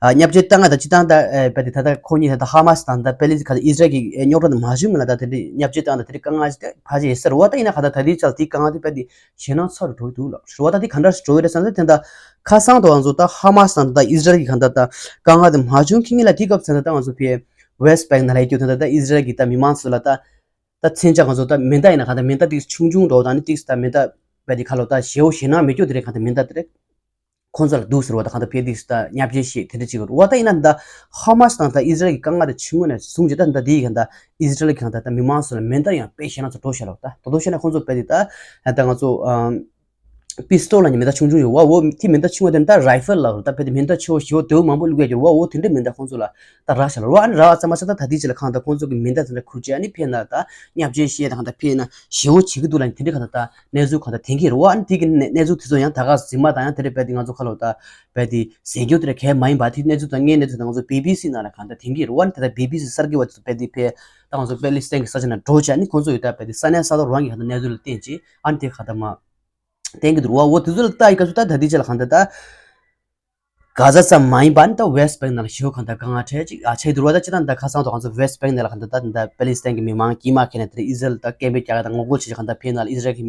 ཨ་བརྙས་བཅོས་བཏང་ང་ད་ཅི་བཏང་ད་ཨེ་པ་དེ་ད་ད་ཁོ་གཉིས་ད་ད་ཧ་མ་སི་དང་ད་པེ་ལི་སི་ག་ད་ཨི་ཟི་རལ་གྱི་ཨེ་རྙོག་དྲ་ད་མ་བྱུང་མིན་ལ་ད་དེ་འདྲའི་བརྙས་བཅོས་བཏང་ད་དེ་འདྲའི་དཀའ་ངལ་ཞིག་ད་ཕལ་ཆེར་ཡོད་ས་རོ་བ། ད་ཡིན་ན་ག་ད་ད་ལྟའི་ཆར་དེ་དཀའ་ངལ་དེ་པ་དེ་ཞེད་སྣང་ཚ་རུ་འགྲོ་གི་འདུག་ལབ་རོ་བ། ད་དེ་ག་འདྲ་ཞིག་འགྲོ་གི་རེད་ཟེར་ན་ད་དེ་ད་ཁ་སང་དུ་ང་ཚོ་ད་ཧ་མ་སི་དང་ད་ཨི་ཟི་རལ་གྱི་ག་ད་ད་དཀའ་ངལ་དེ་མ་བྱུང་ཁེ་ངེ་ལ་དེ་སྐབས་ཟེར་ན་ད་ང་ཚོ་ཕེ་ཝེ་སི་ཊི་བེང་ན་ལ་ཡོད་རྒྱུ་ད་ད་ཨི་ཟི་རལ་གྱི་ད་མི་མང་ཚོ་ལ་ད། ད་མཚོན་ཆ་ང་ཚོ་ད་མེ་མདའ་ཡིན་ན་གང་ལྟར་མེ་མདའ་ཏིག་ཆུང་ཆུང་འདྲ་བོ་དང་ནི་ཏིག་ད་མེ་མདའ་བས་དེ་ཁ་ལོ་ད་ཞེ་པོ་ཞེད་སྣང་མེད་རྒྱུ་དེ་རེད། གང་ལྟར་མེ་མདའ་དེ་རེད། ཁོང་ཚོ་ལ་འདུག་ཟེར་བ་དང་གང་ལྟར་ཕེ་དེ་ད་བརྙས་བཅོས་ཤིག་དེ་འདྲ་བྱེད་དགོས་རེད་བ། ད་ཡིན་ན་ད་ཧ་མ་སི་དང་ད་ཨི་ཟི་རལ་གྱི་དཀའ་ངལ་དེ་ཕྱི་ངོས་ནས་བཟུང་བྱས་ད་ད་དེ་ཡི་གང་ད་ཨི་ཟི་རལ་གྱི་གང་ད་ད་མི་མང་ཚོ་ལ་མེ་མདའ་ཡང་དཔེ་ཞེད་སྣང་ཚོ་འགྲོ་ཤག་ལ། ད་ད་དུང་བཤད་ན་ཁོང་ཚོ་ཕེ་དེ་ད་ད་ང་ཚོ་པི་སི་ཊོལ་ལ་ནི་མེ་མདའ་ཆུང་ཆུང་ཡོད་བ། འོ་དེ་མེ་མདའ་ཆུང་བ་དེ་ད་རའི་ཧྥལ་ལ་རེད། ད་ཕེ་དེ་མེ་མདའ་ཆེ་བ་ཞེ་བོ་དེ་བོ་མང་པོ་བླུགས་ཡ་ཡོད་བ། འོ་དེ་འདྲའི་མེ་མདའ་ཁོང་ཚོ་ལ་ད་རག་ཤག་ལ་རེད་བ། ཨ་ནི་རག་ཚར་མ་ཚར་ད་ད་དེ་ཅི་ལ་གང་ད་ཁོང་ཚོ་གི་མེ་མདའ་དེ་འདྲ་ཁུར་བྱས་ཨ་ནི་ཕེ་ན་ད་བརྙས་བཅོས་བཤད་ད་གང་ད་ཕེ་ན་ཞེ་བོ་བྱེད་ཀྱི་འདུག་ལ་ནི་དེ་འདྲའི་གང་ད་ད་གནས་ཚུལ་གང་ད་ཐོན་གྱི་རེད་བ། ཨ་ནི་དེ་གི་གནས་གནས་ཚུལ་དེ་ཚོ་ཡང་ད་ག་གཟིགས་མ་དང་ཡང་དེ་འདྲའི་ཕེ་དེ་ང་ཚོ་ཁ་ལོ་ད་ཕེ་དེ་ཟེར་རྒྱུ་དེ་འདྲ་གལ་མ་ཡིན་པ། དེ་གནས་ཚུལ་དང་དངོས་གནས་ཚུལ་ད་ང་ཚོ་བི་བི་སི་ནང་ལ་གང་ད་ཐོན་གྱི་རེད་བ། ཨ་ནི་དེ་ད་བི་བི་སི་གསར་འགོད་པ་ཚོ་ཕེ་དེ་ཕེ་ད་ང་ཚོ་པེ་ལི་སི་ཐན་གྱི་ས་ཆ་ནང་འགྲོ་བྱས་ཨ་ནི་ཁོང་ཚོ་ཡོད་ད་ཕེ་དེ་ས་གནས་ས་ཐོག་རང་གི་གང་ད་གནས་ཚུལ་ལ་བརྟེན་བྱས་ཨ་ནི་དེ་གང་ད་མ་བསྟན་གྱི་འདུག་ར་བ། འོ་དེ་ཚོ་ལ་ལྟ་ཡི་སྐབས་སུ་ད་ད་ལྟའི་ཆ་ལ་གང་ལྟར་ད་གྷ་ཛ་ཙམ་མ་ཡིན་པ་ནི་ད་ཝེ་སི་ཊི་བེང་ནང་ལ་ཞེ་པོ་གང་ལྟར་དཀའ་ངལ་འཕྲད་ཅིག་ཨ་ཆགས་ཀྱི་འདུག་ར་བ། ད་སྤྱིར་བཏང་ད་ཁ་སང་དུ་ང་ཚོ་ཝེ་སི་ཊི་བེང་ནང་ལ་གང་ལྟར་ད་ད་པེ་ལི་སི་ཐན་གྱི་མི་མང་དཀྱུས་མ་ཁེ་ནས་དེ་ཨི་ཟི་རལ་ད་སྐད་འབོད་རྒྱག་ག་ད་ངོ་རྒོལ་བྱེད་ཅིག་གང་ལྟར་ཕེབས་ནང་ལ་ཨི་ཟི་རལ་གྱི་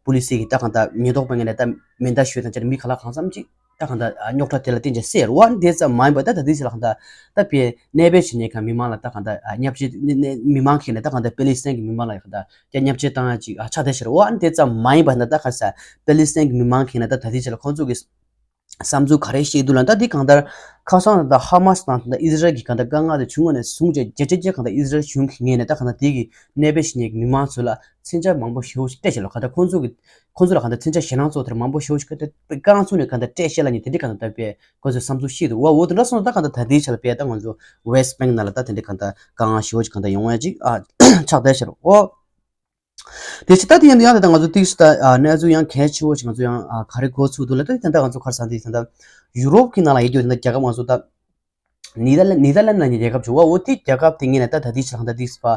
པུ་ལི་སི་གི་ད་གང་ལྟར་མེ་ཏོག་སྤོས་ངན་ནས་ད་མེ་མདའ་གཞུས་དང་བཅས་མི་ག་ལ་གང་འཚམ་ཅིག་ད་གང་ལྟར་རྙོག་དྲ་དེ་ལ་བརྟེན་ཅིག་བསད་ར་བ། ཨ་ནི་དེ་ཙམ་མ་ཡིན་པ་ད་ད་ལྟའི་ཆ་ལ་གང་ལྟར་ད་ཕེ་གནས་སྤོས་བྱེད་མཁན་གང་མི་མང་ལ་ད་གང་ལྟར་བརྙས་བཅོས་མི་མང་ཁེ་ནས་ད་གང་ལྟར་པེ་ལི་སི་ཐན་གྱི་མི་མང་ལ་གང་ལྟར་ཀྱ་བརྙས་བཅོས་བཏང་ཡ་ཅིག་ཨ་ཆགས་བསྡད་ཤག་ར་བ། ཨ་ནི་དེ་ཙམ་མ་ཡིན་པ་ན་ད་ག་ས་པེ་ལི་སི་ཐན་གྱི་མི་མང་ཁེ་ནས་ད་ད་ལྟའི་ཆ་ལ་ཁོང་ཚོ་གི་བསམ་ཚུལ་ག་རེ་བཤད་འདུག་ལ། ད་འདི་གང་ལྟར་ཁ་སང་ད་ཧ་མ་སི་དང་ད་ཨི་ཟི་རལ་གྱི་གང་ལྟར་དཀའ་ངལ་དེ་བྱུང་བ་ནས་བཟུང་བྱས་རྒྱལ་སྤྱི་གང་ལྟར་ཨི་ཟི་རལ་གཞུང་གི་ངོས་ནས་ད་གང་ལྟར་དེ་གི་གནས་སྤོས་བྱེད་མཁན་གྱི་མི་མང་ཚོ་ལ་མཚོན་ཆ་མང་པོ་ཞེ་པོ་ཞིག་སྤྲད་བྱས་ལ་གང་ལྟར་ཁོང་ཚོ་གི་ཁོང་ཚོ་ལ་གང་ལྟར་མཚོན་ཆ་ཞེད་སྣང་ཚོགས་དེར་མང་པོ་ཞེ་པོ་ཞིག་གི་དེ་རྐང་ཚུགས་ནས་གང་ལྟར་སྤྲད་བྱས་ལ་ནི་དེ་འདྲའི་གང་ལྟར་ད་དཔེ་ཁོང་ཚོའི་བསམ་ཚུལ་བཤད་འདུག་བ། འོ་དེ་འདྲ་སོང་ཙང་ད་གང་ལྟར་ད་ལྟའི་ཆ་ལ་དཔེ་ད་ང་ཚོ་ཝེ་སི་ཊི་བེང་ནང་ལ་ད་དེ་འདྲའི་གང་ལྟར་དཀའ་ངལ་ཞེ་པོ་ཞིག་གང་ལྟར་ཡོང་ཡ་ཅིག་ཨ་ཆགས་བསྡད་ཤག་ར་བ། དེ་ཕྱི་ད་དེ་ཡང་ཡང་དེ་ད་ང་ཚོ་ཏིག་ས་ད་གནས་ཚུལ་ཡང་གལ་ཆེ་བོ་ཞིག་ང་ཚོ་ཡང་ག་རེ་གོ་ཚུགས་འདུག་ལ། ད་དེ་ད་ང་ཚོ་ཁར་ས་དེ་ད་ཡུ་རོབ་ཀྱི་ནང་ལ་ཡོད་རྒྱུ་དེ་ད་རྒྱལ་ཁབ་ང་ཚོ་ད་ནི་དར་ལན་ནི་དར་ལན་ལ་ནི་རྒྱལ་ཁབ་བྱུང་བ། འོ་དེ་རྒྱལ་ཁབ་དེ་ངོས་ནས་ད་ད་དེ་ཕྱི་ལ་ད་ཏིག་ས་པ་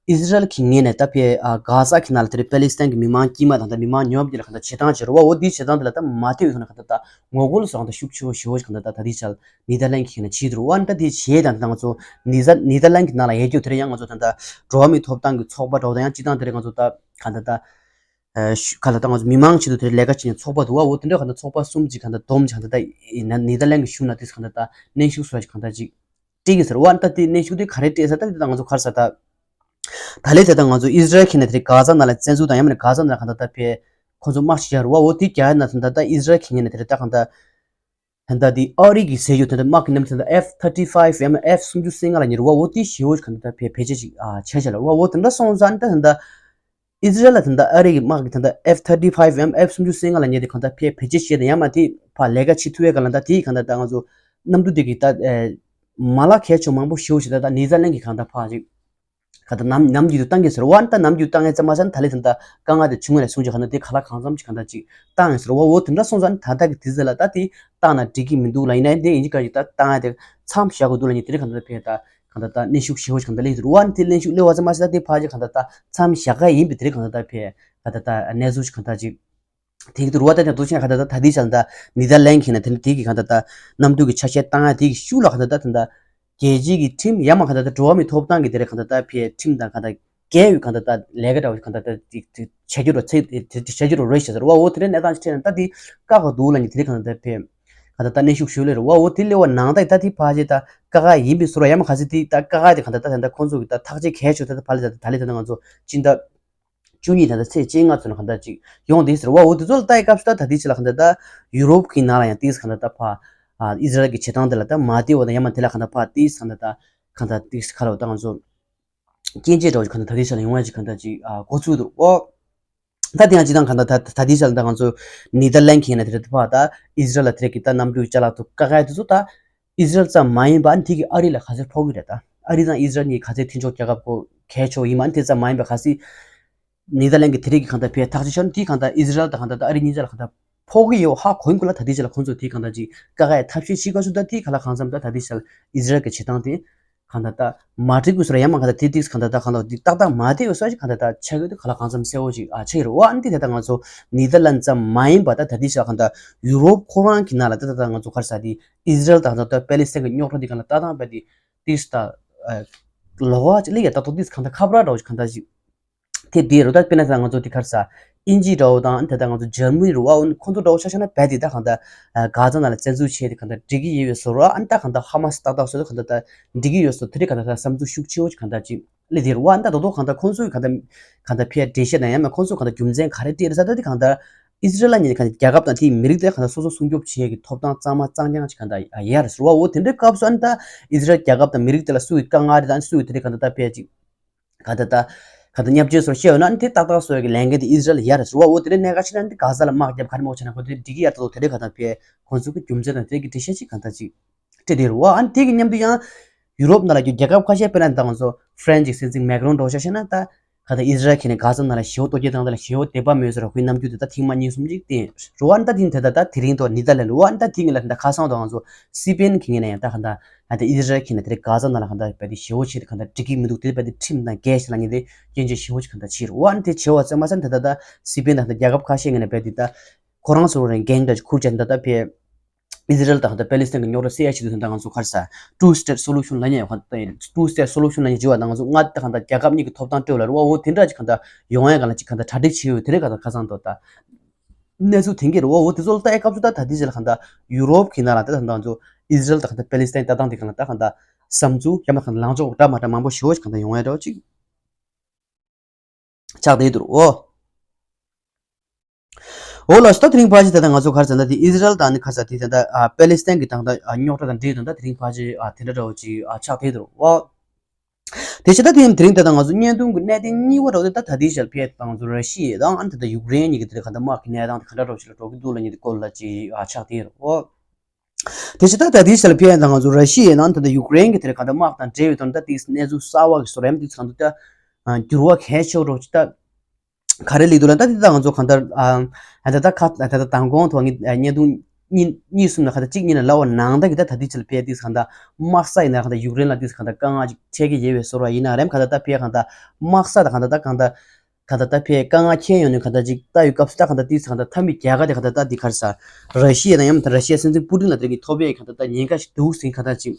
ཨི་ཟི་རལ་གྱི་ངོས་ནས་ད་ཕེ་གྷ་ཟ་གི་ནང་ལ་དེ་རེད་པེ་ལི་སི་ཐན་གྱི་མི་མང་དཀྱུས་མ་དང་ད་མི་མང་ཉུང་བ་དེ་ལ་གང་ལྟར་བྱེད་སྟངས་བྱེད་རོགས་བ། འོ་དེ་བྱེད་སྟངས་དེ་ལ་ད་མ་བལྟས་ཡོད་ན་གང་ལྟར་ད་ངོ་རྒོལ་སོགས་གང་ལྟར་ཤུགས་ཆེ་བོ་ཞེ་པོ་ཞིག་གང་ལྟར་ད་ད་དེ་ཕྱི་ལ་ནི་དར་ལན་གྱི་ནས་བྱེད་འདུག་ར་བ། ཨ་ནི་ད་དེ་བྱེད་དང་ད་ང་ཚོ་ནི་དར་ནི་དར་ལན་གྱི་ནང་ལ་ཡོད་རྒྱུ་དེ་རེད། ཡང་ང་ཚོ་ད་ལྟ་འགྲོ་བ་མིའི་ཐོབ་ཐང་གི་ཚོགས་པ་འདྲ་བོ་དང་ཡང་སྤྱིར་བཏང་དེ་རེད་ང་ཚོ་ད་གང་ལྟར་ད་ཨ་ཤུ་ག་ལ་ད་ང་ཚོ་མི་མང་ཆེད་དུ་དེ་ལས་ཀ་བྱེད་མཁན་ཚོགས་པ་འདུག་བ། འོ་དེ་འདྲ་གང་ལྟར་ཚོགས་པ་གསུམ་ཅིག་གང་ལྟར་བསྡོམས་ཀྱི་གང་ལྟར་ད་ཡིན་ན་ནི་དར་ལན་གྱི་གཞུང་ལ་དེ་གང་ལྟར་ད་གནོན་ཤུགས་བཟོ་ཡ་ཅིག་གང་ལྟར་ཅིག་སྤྲད་ཀྱི་ཟེར་བ། ཨ་ནི་ད་དེ་གནོན་ཤུགས་དེ་ག་རེ་སྤྲད་ས། ད་དེ་ད་ང་ཚོ་ག་རེ་ཟེར་ད་ད་ལས་དེ་ད་ང་ཚོ་ཨི་ཟི་རལ་གྱི་ནས་དེ་གྷ་ཟ་ནང་ལ་བཙན་འཛུལ་དང་ཡང་མིན་ན་གྷ་ཟ་ནང་ལ་གང་ལྟར་ད་ཕེ་ཁོ་ཚོ་དམག་ཞིག་རྒྱག་རུ་བ། འོ་དེ་རྒྱག་ཡ་ན་ད་ད་ད་ཨི་ཟི་རལ་གྱི་ངོས་ནས་དེ་རེད་ད་གང་ལྟར་ད་ལྟ་དེ་ཨ་རི་གི་ཟེར་རྒྱུ་དེ་འདྲ་དམག་གི་རྣམ་ཐར་ད་ཨེཕ་ཐར་ཊི་ཕའིབ་ཨེམ་ཨེཕ་སུམ་ཅུ་སོ་ལྔ་ལ་ཉེ་རུ་བ། འོ་དེ་ཞེ་པོ་གང་ལྟར་ད་ཕེ་བེད་སྤྱོད་ཅིག་ཨ་བྱས་བྱས་ལ་རུ་བ། འོ་དེ་འདྲ་སོང་ཙང་ད་ད་ལྟ་ཨི་ཟི་རལ་ལ་ད་ལྟ་ཨ་རི་གི་དམག་གི་ད་ལྟ་ཨེཕ་ཐར་ཊི་ཕའིབ་ཨེམ་ཨེཕ་སུམ་ཅུ་སོ་ལྔ་ལ་ཉེ་དེ་གང་ལྟར་ཕེ་བེད་སྤྱོད་བྱས་ཏེ་ཡང་མ་དེ་ཕར་ལས་ཀ་བྱེད་ཐུབ་ཡས་ག་ལ་ད་དེ་གང་ལྟར་ད་ང་ཚོ་གནམ་གྲུ་དེ་གི་ད་མ་ལག་གལ་ཆེ་མང་པོ་ཞེ་པོ་ཞིག་ད་ལྟ་ནི་དར་ལན་གི་གང་ལྟར་ཕར་ཅིག་ག་ད་ནམ་ནམ་རྒྱུན་དུ་བཏང་གི་ཟེར་བ། ཨ་ནི་ད་ནམ་རྒྱུན་བཏང་ཡས་ཙམ་མ་ཟད་ད་ལས་ད་ད་དཀའ་ངལ་དེ་བྱུང་བ་ནས་བཟུང་ཅིག་ག་ན་དེ་ག་ལ་གང་འཚམ་ཅིག་ག་ད་ཅིག་བཏང་ཡས་ཟེར་བ། འོ་དེ་འདྲ་སོང་ཙང་ད་ལྟ་གི་དུས་ཚོད་ལ་ད་དེ་བཏང་ན་འགྲིག་གི་མི་འདུག་ལ། ཡིན་ན་དེ་ཡིན་གཅིག་ག་ཅིག་ད་བཏང་ཡས་དེ་མཚམས་བཞག་དགོས་འདུག་ལ། ཡིན་དེ་རིང་ག་ད་ཕེ་ད་ག་ད་ད་གནོན་ཤུགས་ཞེ་པོ་ཞིག་ག་ད་སླེབས་ཟེར་བ། ཨ་ནི་དེ་གནོན་ཤུགས་སླེབས་པ་ཙམ་མ་ཟད་ད་དེ་ཕར་ཅིག་ག་ད་ད་མཚམས་བཞག་ག་ཡིན་པའི་དེ་རིང་ག་ད་ད་ཕེ་ག་ད་ད་གནས་ཚུལ་ཞིག་ག་ད་ཅིག་དེ་གི་དུ་རུ་བ་ད་ནས་འདུག་ཆེན་ག་ད་ད་ད་དེ་ཆ་ལ་ད་ནི་དར་ལན་གི་ན་དེ་ནི་དེ་གི་ག་ད་ད་གནམ་གྲུ་གི་ཆ་ཤས་བཏང་ཡ་དེ་གི་ཤུགས་ལ་ག་ད་ད་ད་ད་རྒྱལ་སྤྱི་གི་ཁྲིམས་ཡང་མ་ག་ད་ད་འགྲོ་བ་མིའི་ཐོབ་ཐང་གི་དེ་རེད་ག་ད་ད་ཕེ་ཁྲིམས་དང་ག་ད་འགལ་བའི་ག་ད་ད་ལས་ཀ་འདྲ་བོ་ག་ད་ད་དེ་དེ་བྱ་རྒྱུ་རུ་ཚེ་དེ་དེ་བྱ་རྒྱུ་རུ་རེད་ཤག་ཟེར་བ། འོ་དེ་རེད་གནས་སྟངས་ཅིག་ཁྲིད་ན་ད་དེ་བཀག་ག་འདུག་ལ། ནི་དེ་རེད་ག་ད་ད་ཕེ་ག་ད་ད་གནོན་ཤུགས་ཞུ་ལེ་རུ་བ། འོ་དེ་ལེ་བ་ནང་ད་ད་དེ་ཕ་ཅེ་ད་བཀག་ག་ཡིན་པའི་ཟེར་བ། ཡང་མ་ག་ཚེ་དེ་ད་བཀག་ག་དེ་ག་ད་ད་ད་ཁོང་ཚོ་གི་ད་ཐག་གཅོད་གལ་ཆེ་ད་ད་ཕ་ལེ་ད་ད་ལེ་ད་ད་ང་ཚོ་སྤྱི་ཟླ་བཅུ་གཉིས་ད་ལྟ་ཚེས་བཅོ་ལྔ་ཚོ་ནས་གང་ལྟར་ཅིག་ཡོང་དེ་ཟེར་བ། འོ་དེ་ཚོ་ལ་ལྟ་ཡི་སྐབས་སུ་ད་ད་དེ་ཕྱི་ལ་གང་ལྟར་ད་ཡུ་རོབ་ཀྱི་ནང་ལ་ཡང་ཏིས་གང་ལྟར་ད་ཕ་ཨིས་ར་ཨེལ་གྱི་བྱེད་སྟངས་དེ་ལ་ད་མ་བདེ་བ་དང་ཡང་མ་དེ་ལ་གང་ལྟར་ཕ་ཏིས་གང་ལྟར་ད་གང་ལྟར་ཏིས་ཁ་ལོ་ད་ང་ཚོ་སྐྱོན་བརྗོད་འདྲ་བོ་གང་ལྟར་ད་དེ་ཕྱི་ལ་ཡོང་ཡ་ཅིག་གང་ལྟར་ཅིག་གོ་ཚུལ་འདུག་ཨོ། ད་དེ་ཡང་ཅི་དང་གང་ལྟར་ད་ད་དེ་ཕྱི་ལ་ད་ང་ཚོ་ནི་དར་ལན་གྱི་ཡིན་ན་དེ་རེད་ད་ཕ་ད་ཨིས་ར་ཨེལ་ལ་དེ་རེད་ཀྱི་ད་གནམ་གྲུའི་ཅ་ལག་ཏུ་བཀག་ཡ་དེ་ཚོ་ད་ཨིས་ར་ཨེལ་ཙམ་མ་ཡིན་པ་ཨ་ནི་དེ་གི་ཨ་རི་ལ་ག་ཚོད་ཕོག་གི་རེད། ད་ཨ་རི་དང་ཨིས་ར་ཨེལ་གཉིས་ག་ཚོད་མཐུན་ཕྱོགས་རྒྱལ་ཁབ་གོ་གལ་ཆེ་བ་ཡིན་པ་ཨ་ནི་དེ་ཙམ་མ་ཡིན་པ་ག་སི་ནི་དར་ལན་གྱི་དེ་རིགས་ཀྱི་གང་ལྟར་ཕའི་ཐག་གཅོད་བྱས་ནས་དེ་གང་ལྟར་ཨི་ཟི་རལ་དང་གང་ལྟར་ཨ་རི་གཉིས་ཆ་ལ་གང་ལྟར་ཕོག་གི་ཡོད་ཧ་གོ་ཡིན་ཁུལ་ལ་ད་ལྟའི་ཆ་ལ་ཁོང་ཚོས་དེ་གང་ལྟར་ཅིག་བཀག་ཡ་ཐབས་ཤེས་བྱེད་དགོས་སུ་ད་དེ་ག་ལ་གང་འཚམ་ད་ད་ལྟའི་ཆ་ལ་ཨི་ཟི་རལ་གྱི་བྱེད་སྟངས་དེ་གང་ལྟར་ད་མ་འགྲིག་དགོས་སུ་ར་ཡང་མ་གང་ལྟར་དེ་དེ་གང་ལྟར་ད་གང་ལྟར་དེ་ཏག་ཏག་མ་བདེ་བའི་སོ་ཞིག་གང་ལྟར་ད་ཆགས་ཡོད་དེ་ག་ལ་གང་འཚམ་གསལ་བོ་ཞིག་ཨ་ཆགས་ཡོད་རེད་བ། ཨ་ནི་དེ་ད་ལྟ་ང་ཚོ་ནི་དར་ལན་ཙམ་མ་ཡིན་པ་ད་ད་ལྟའི་ཆ་ལ་གང་ལྟར་ཡུ་རོབ་ཁོ་རང་གི་ནང་ལ་ད་ད་ད་ང་ཚོ་ག་རེ་ཟ་དེ་ཨི་ཟི་རལ་དང་ད་ད་པེ་ལི་སི་ཐན་གྱི་རྙོག་དྲ་དེ་གང་ལྟར་ད་ད་པ་དེ་དེ་ད་ལོག་ཅིག་ལས་ཡ་ད་ད་དེ་གང་ལྟར་ཁ་བར་འདྲ་བོ་ཞིག་གང་ལྟར་ཞིག་དེ་དེ་རུ་ད་དཔེར་ན་ད་ང་ཚོ་དེ་ག་རེ་ཟ་དབྱིན་ཇི་འདྲ་བོ་དང་ད་ད་ང་ཚོ་འཇར་མ་ནི་རུ་བ་འོ་ཁོང་ཚོ་འདྲ་བོ་ཆ་བཞག་ན་བས་དེ་ད་གང་ལྟར་གྷ་ཛ་ནང་ལ་བཙན་འཛུལ་བྱས་དེ་གང་ལྟར་འགྲིག་གི་ཡོད་པའི་བཟོ་འདྲ། ཨ་ནི་ད་གང་ལྟར་ཧ་མ་སི་ཏག་ཏག་བཟོ་དེ་གང་ལྟར་ད་འགྲིག་གི་ཡོད་བཟོ་དེ་རིགས་གང་ལྟར་ད་བསམ་ཚུལ་ཤུགས་ཆེ་བོ་ཅིག་གང་ལྟར་ཅིག་སླེབས་དེ་རུ་བ། ཨ་ནི་ད་དོ་དོ་གང་ལྟར་ཁོང་ཚོས་གང་ལྟར་གང་ལྟར་ཕའི་འགྲེལ་བཤད་དང་ཡང་མིན་ཁོང་ཚོས་གང་ལྟར་རྒྱུ་མཚན་ག་རེ་སྤྲད་རེད་ཟེར་ད་དེ་གང་ལྟར་ ཨི་ཟི་རལ་ལ་ཉེ་གང་རྒྱལ་ཁབ་དང་དེའི་མི་རིགས་དེ་གང་ལྟར་སོ་སོ་སྲུང་སྐྱོབ་བྱེད་ཀྱི་ཐོབ་ཐང་གཙང་མ་གཙང་རྐྱང་ཅིག་གང་ལྟར་ཡོད་རེད་ཟེར་བ། འོ་དེ་འདྲའི་སྐབས་སུ་ཨ་ནི་ད་ཨི་ཟི་རལ་རྒྱལ་ཁབ་དང་མི་རིགས་དེ་ལ་སུ་ཡི་དཀའ་ངལ་རེད་དང་སུ་ཡི་དེ་འདྲའི་གང་ལྟར་ད་ཕལ་ཅིག་ག་ད་ད་ག་ད་བརྙས་བཅོས་སོགས་བཤད་ཡོད་ན་དེ་ཏག་ཏག་བཟོ་ཡག་གི་ལས་འགན་དེ་ཨི་ཟི་རལ་ལ་ཡོད་རེད་ཟེར་བ། འོ་དེ་ནས་གནད་འགག་ཆེ་ན་འདི་གྷ་ཟ་ལ་དམག་བརྒྱབ་ག་རེ་མོ་བྱས་ན་ཁོ་ཚོས་འགྲིག་གི་ཡོད་རེད་དོ། དེ་འདྲའི་ག་ད་ཕེ་ཁོང་ཚོ་གི་རྒྱུ་མཚན་དང་དེ་གི་འགྲེལ་བཤད་ཅིག་ག་ད་ཅིག་སྤྲད་དེ་རེད་བ། ཨ་ནི་དེ་གི་མཉམ་དུ་ཡང་ཡུ་རོབ་ནང་ལ་རྒྱུ་རྒྱལ་ཁབ་ཁ་ཤས་དཔེར་ན་ད་ང་ཚོ་ཧྥ་རན་སི་གི་སྲིད་འཛིན་མེག་རོན་འདྲ་བོ་ཆ་བཞག་ན་ད་ག་ད་ཨི་ཟི་རལ་གྱི་ནས་གྷ་ཟ་ནང་ལ་ཞེ་བོ་གཏོར་རྒྱག་བཏང་ད་ལ་ཞེ་བོ་དད་པ་མེད་ཟེར་བ་ཁོའི་རྣམ་འགྱུར་དེ་ད་ཐེངས་མ་གཉིས་གསུམ་ཅིག་བསྟན་རེད་བ། ཨ་ནི་ད་དེ་ནི་དེ་ད་ད་དེ་རིང་དུ་ནི་ད་ལན་རེད་བ། ཨ་ནི་ད་དེ་གི་ལ་ད་ཁ་སང་དུ་ང་ཚོ་སི་པེན་གི་ངོས་ནས་ཡང་ད་ག་ད། ཨ་ད་ཨི་ཟི་རལ་གྱི་ནས་དེ་རིང་གྷ་ཟ་ནང་ལ་གང་ལྟར་རྦད་དེ་ཞེ་བོ་ཆེ་དེ་གང་ལྟར་འགྲིག་གི་མི་འདུག་དེ་རྦད་དེ་ཁྲིམས་དང་འགལ་ཞིག་ལ་ངས་དེ་སྐྱོན་བརྗོད་ཞེ་བོ་ཆེ་གང་ལྟར་བྱེད་རེད་བ། ཨ་ནི་དེ་བྱེད་པ་ཙམ་མ་ཟད་ད་ད་ད་སི་པེན་དང་ད་རྒྱལ་ཁབ་ཁ་ཤས་ངོས་ནས་རྦད་དེ་ད་ཁོ་རང་ཚོ་རང་འགན་འདྲ་ཅིག་འཁུར་བྱས་ད་ད་ཕེ་ཨི་ཟི་རལ་དང་ད་པེ་ལི་སི་ཐན་གྱི་རྙོག་དྲ་སེལ་ཡ་ཆེད་དུ་ད་ང་ཚོ་ག་རེ་ཟ་ཊུ་སི་ཊེ་ཊི་སོ་ལུ་ཤན་ལབ་མཁན་ཡོད་ག་ད་ཊུ་སི་ཊེ་ཊི་སོ་ལུ་ཤན་ལབ་མཁན་བྱེད་པ་ད་ང་ཚོ་ང་ད་གང་ལྟར་རྒྱལ་ཁབ་གཉིས་ཀྱི་ཐོབ་ཐང་སྤྲོད་ལ་རེད་བ། འོ་དེ་འདྲ་ཅིག་གང་ལྟར་ཡོང་ཡ་གང་ལ་ཅིག་གང་ལྟར་གྲ་སྒྲིག་བྱེད་ཡོད་དེ་རེད་གང་ལྟར་ཁ་སང་དུ་ད། གནས་ཚུལ་དེང་གི་རེད་བ། འོ་དེ་ཚོ་ལ་ལྟ་ཡའི་སྐབས་སུ་ད་ད་ལྟའི་ཆ་ལ་གང་ལྟར་ཡུ་རོབ་ཀྱི་ནང་ལ་ད་ད་ང་ཚོ་ཨི་ཟི་རལ་དང་གང་ལྟར་པེ་ལི་སི་ཐན་ལྟ་སྟངས་དེ་གང་ལ་ད་གང་ལྟར་བསམ་ཚུལ་ཡང་ན་གང་ལྟར་ལངས་ཕྱོགས་འདྲ་མ་འདྲ་མང་པོ་ཞེ་བོ་ཞིག་གང་ལྟར་ཡོང་ཡ་འདྲ་བོ་ཅིག་ཆགས་བསྡད་འདུག་འོ། འོ་ལགས་སོ། ད་དེ་རིང་ཕལ་ཆེར་ད་ལྟ་ང་ཚོ་ག་རེ་ཟེར་ན་དེ་ཨི་ཟི་རལ་དང་ནི་ག་རེ་ཟེར་དེ་ད་ལྟ་པེ་ལི་སི་ཐན་གྱི་ད་ལྟ་རྙོག་དྲ་དང་འབྲེལ་ཡོད་ད་དེ་རིང་ཕལ་ཆེར་དེ་འདྲ་འདྲ་བོ་ཅིག་ཆགས་བསྡད་འདུག་འོ། དེ་བྱས་ད་དེ་ཡང་དེ་རིང་ད་ལྟ་ང་ཚོ་བརྙན་ཐུང་གི་གནད་དོན་གཉིས་པ་རོ་དེ་ད་ད་ལྟའི་ཆར་ཕེ་ད་ང་ཚོ་ར་ཤི་ཡ་དང་ཨ་ནི་ད་ལྟ་ཡུཀ་རེན་གཉིས་ཀྱི་དེ་ག་ད་དམག་གི་གནས་སྟངས་དེ་ག་འདྲ་རོ་ཞིག་ལ་འགྲོ་གི་འདུག་ལབ་མཁན་དེ་སྐོར་ལ་ཅིག་ཨ་ཆགས་བསྡད་ཡོད་རེད་འོ། དེ་བྱས་ད་ད་ལྟའི་ཆར་ཕེ་ད་ང་ཚོ་ར་ཤི་ཡ་ནང་ད་ལྟ་ཡུཀ་རེན་གྱི་དེ་ག་ད་དམག་དང་འབྲེལ་བའི་ཐོག་ནས་ད་དེ་གནས་ཚུལ་གསར་བ་གི་བཟོ་འདྲ་དེ་གང་འདུག་ད་འགྱུར་བ་གལ་ཆེ་བོ་རོ་ཅིག་ད། ག་རེ་ལས་འདུག་ལ་ད་དེ་ད་ང་ཚོ་གང་ལྟར་ཨ་ད་ད་ཁ་ད་ད་མདང་དགོང་ཐོག་ངས་བརྙན་ཐུང་གཉིས་གཉིས་གསུམ་ལ་ཁ་ད་གཅིག་གཉིས་ལ་ལབ་པ་ནང་ལྟར་གྱི་ད་ད་དེ་ཆ་ལ་ཕེ་དེ་གང་ལྟར་དམག་ས་ཡིན་ན་གང་ལྟར་ཡུཀ་རེན་ལ་དེ་གང་ལྟར་དཀའ་ངལ་ཅིག་འཕྲད་ཀྱི་ཡོད་པའི་བཟོ་འདྲ་ཡིན་ན་རེམ། གང་ལྟར་ད་ཕེ་གང་ལྟར་དམག་ས་ད་གང་ལྟར་ད་གང་ལྟར་གང་ལྟར་ད་ཕེ་དཀའ་ངལ་འཁྱེར་ཡོང་ནས་གང་ལྟར་ཅིག་ལྟ་ཡོད་སྐབས་སུ་ད་གང་ལྟར་དེ་གང་ལྟར་མཐའ་མའི་རྒྱལ་ཁ་དེ་གང་ལྟར་ད་དེ་ག་རེ་ཟ་ར་ཤི་ཡ་དང་ཡང་མིན་ད་ར་ཤི་ཡ་སྲིད་འཛིན་པུ་ཏིན་ལ་དེ་གི་ཐོབ་ཡས་གང་ལྟར་ད་ཉེན་ཁ་ཞིག་འདུག་ཟིན་གང་ལྟར་ཅིག་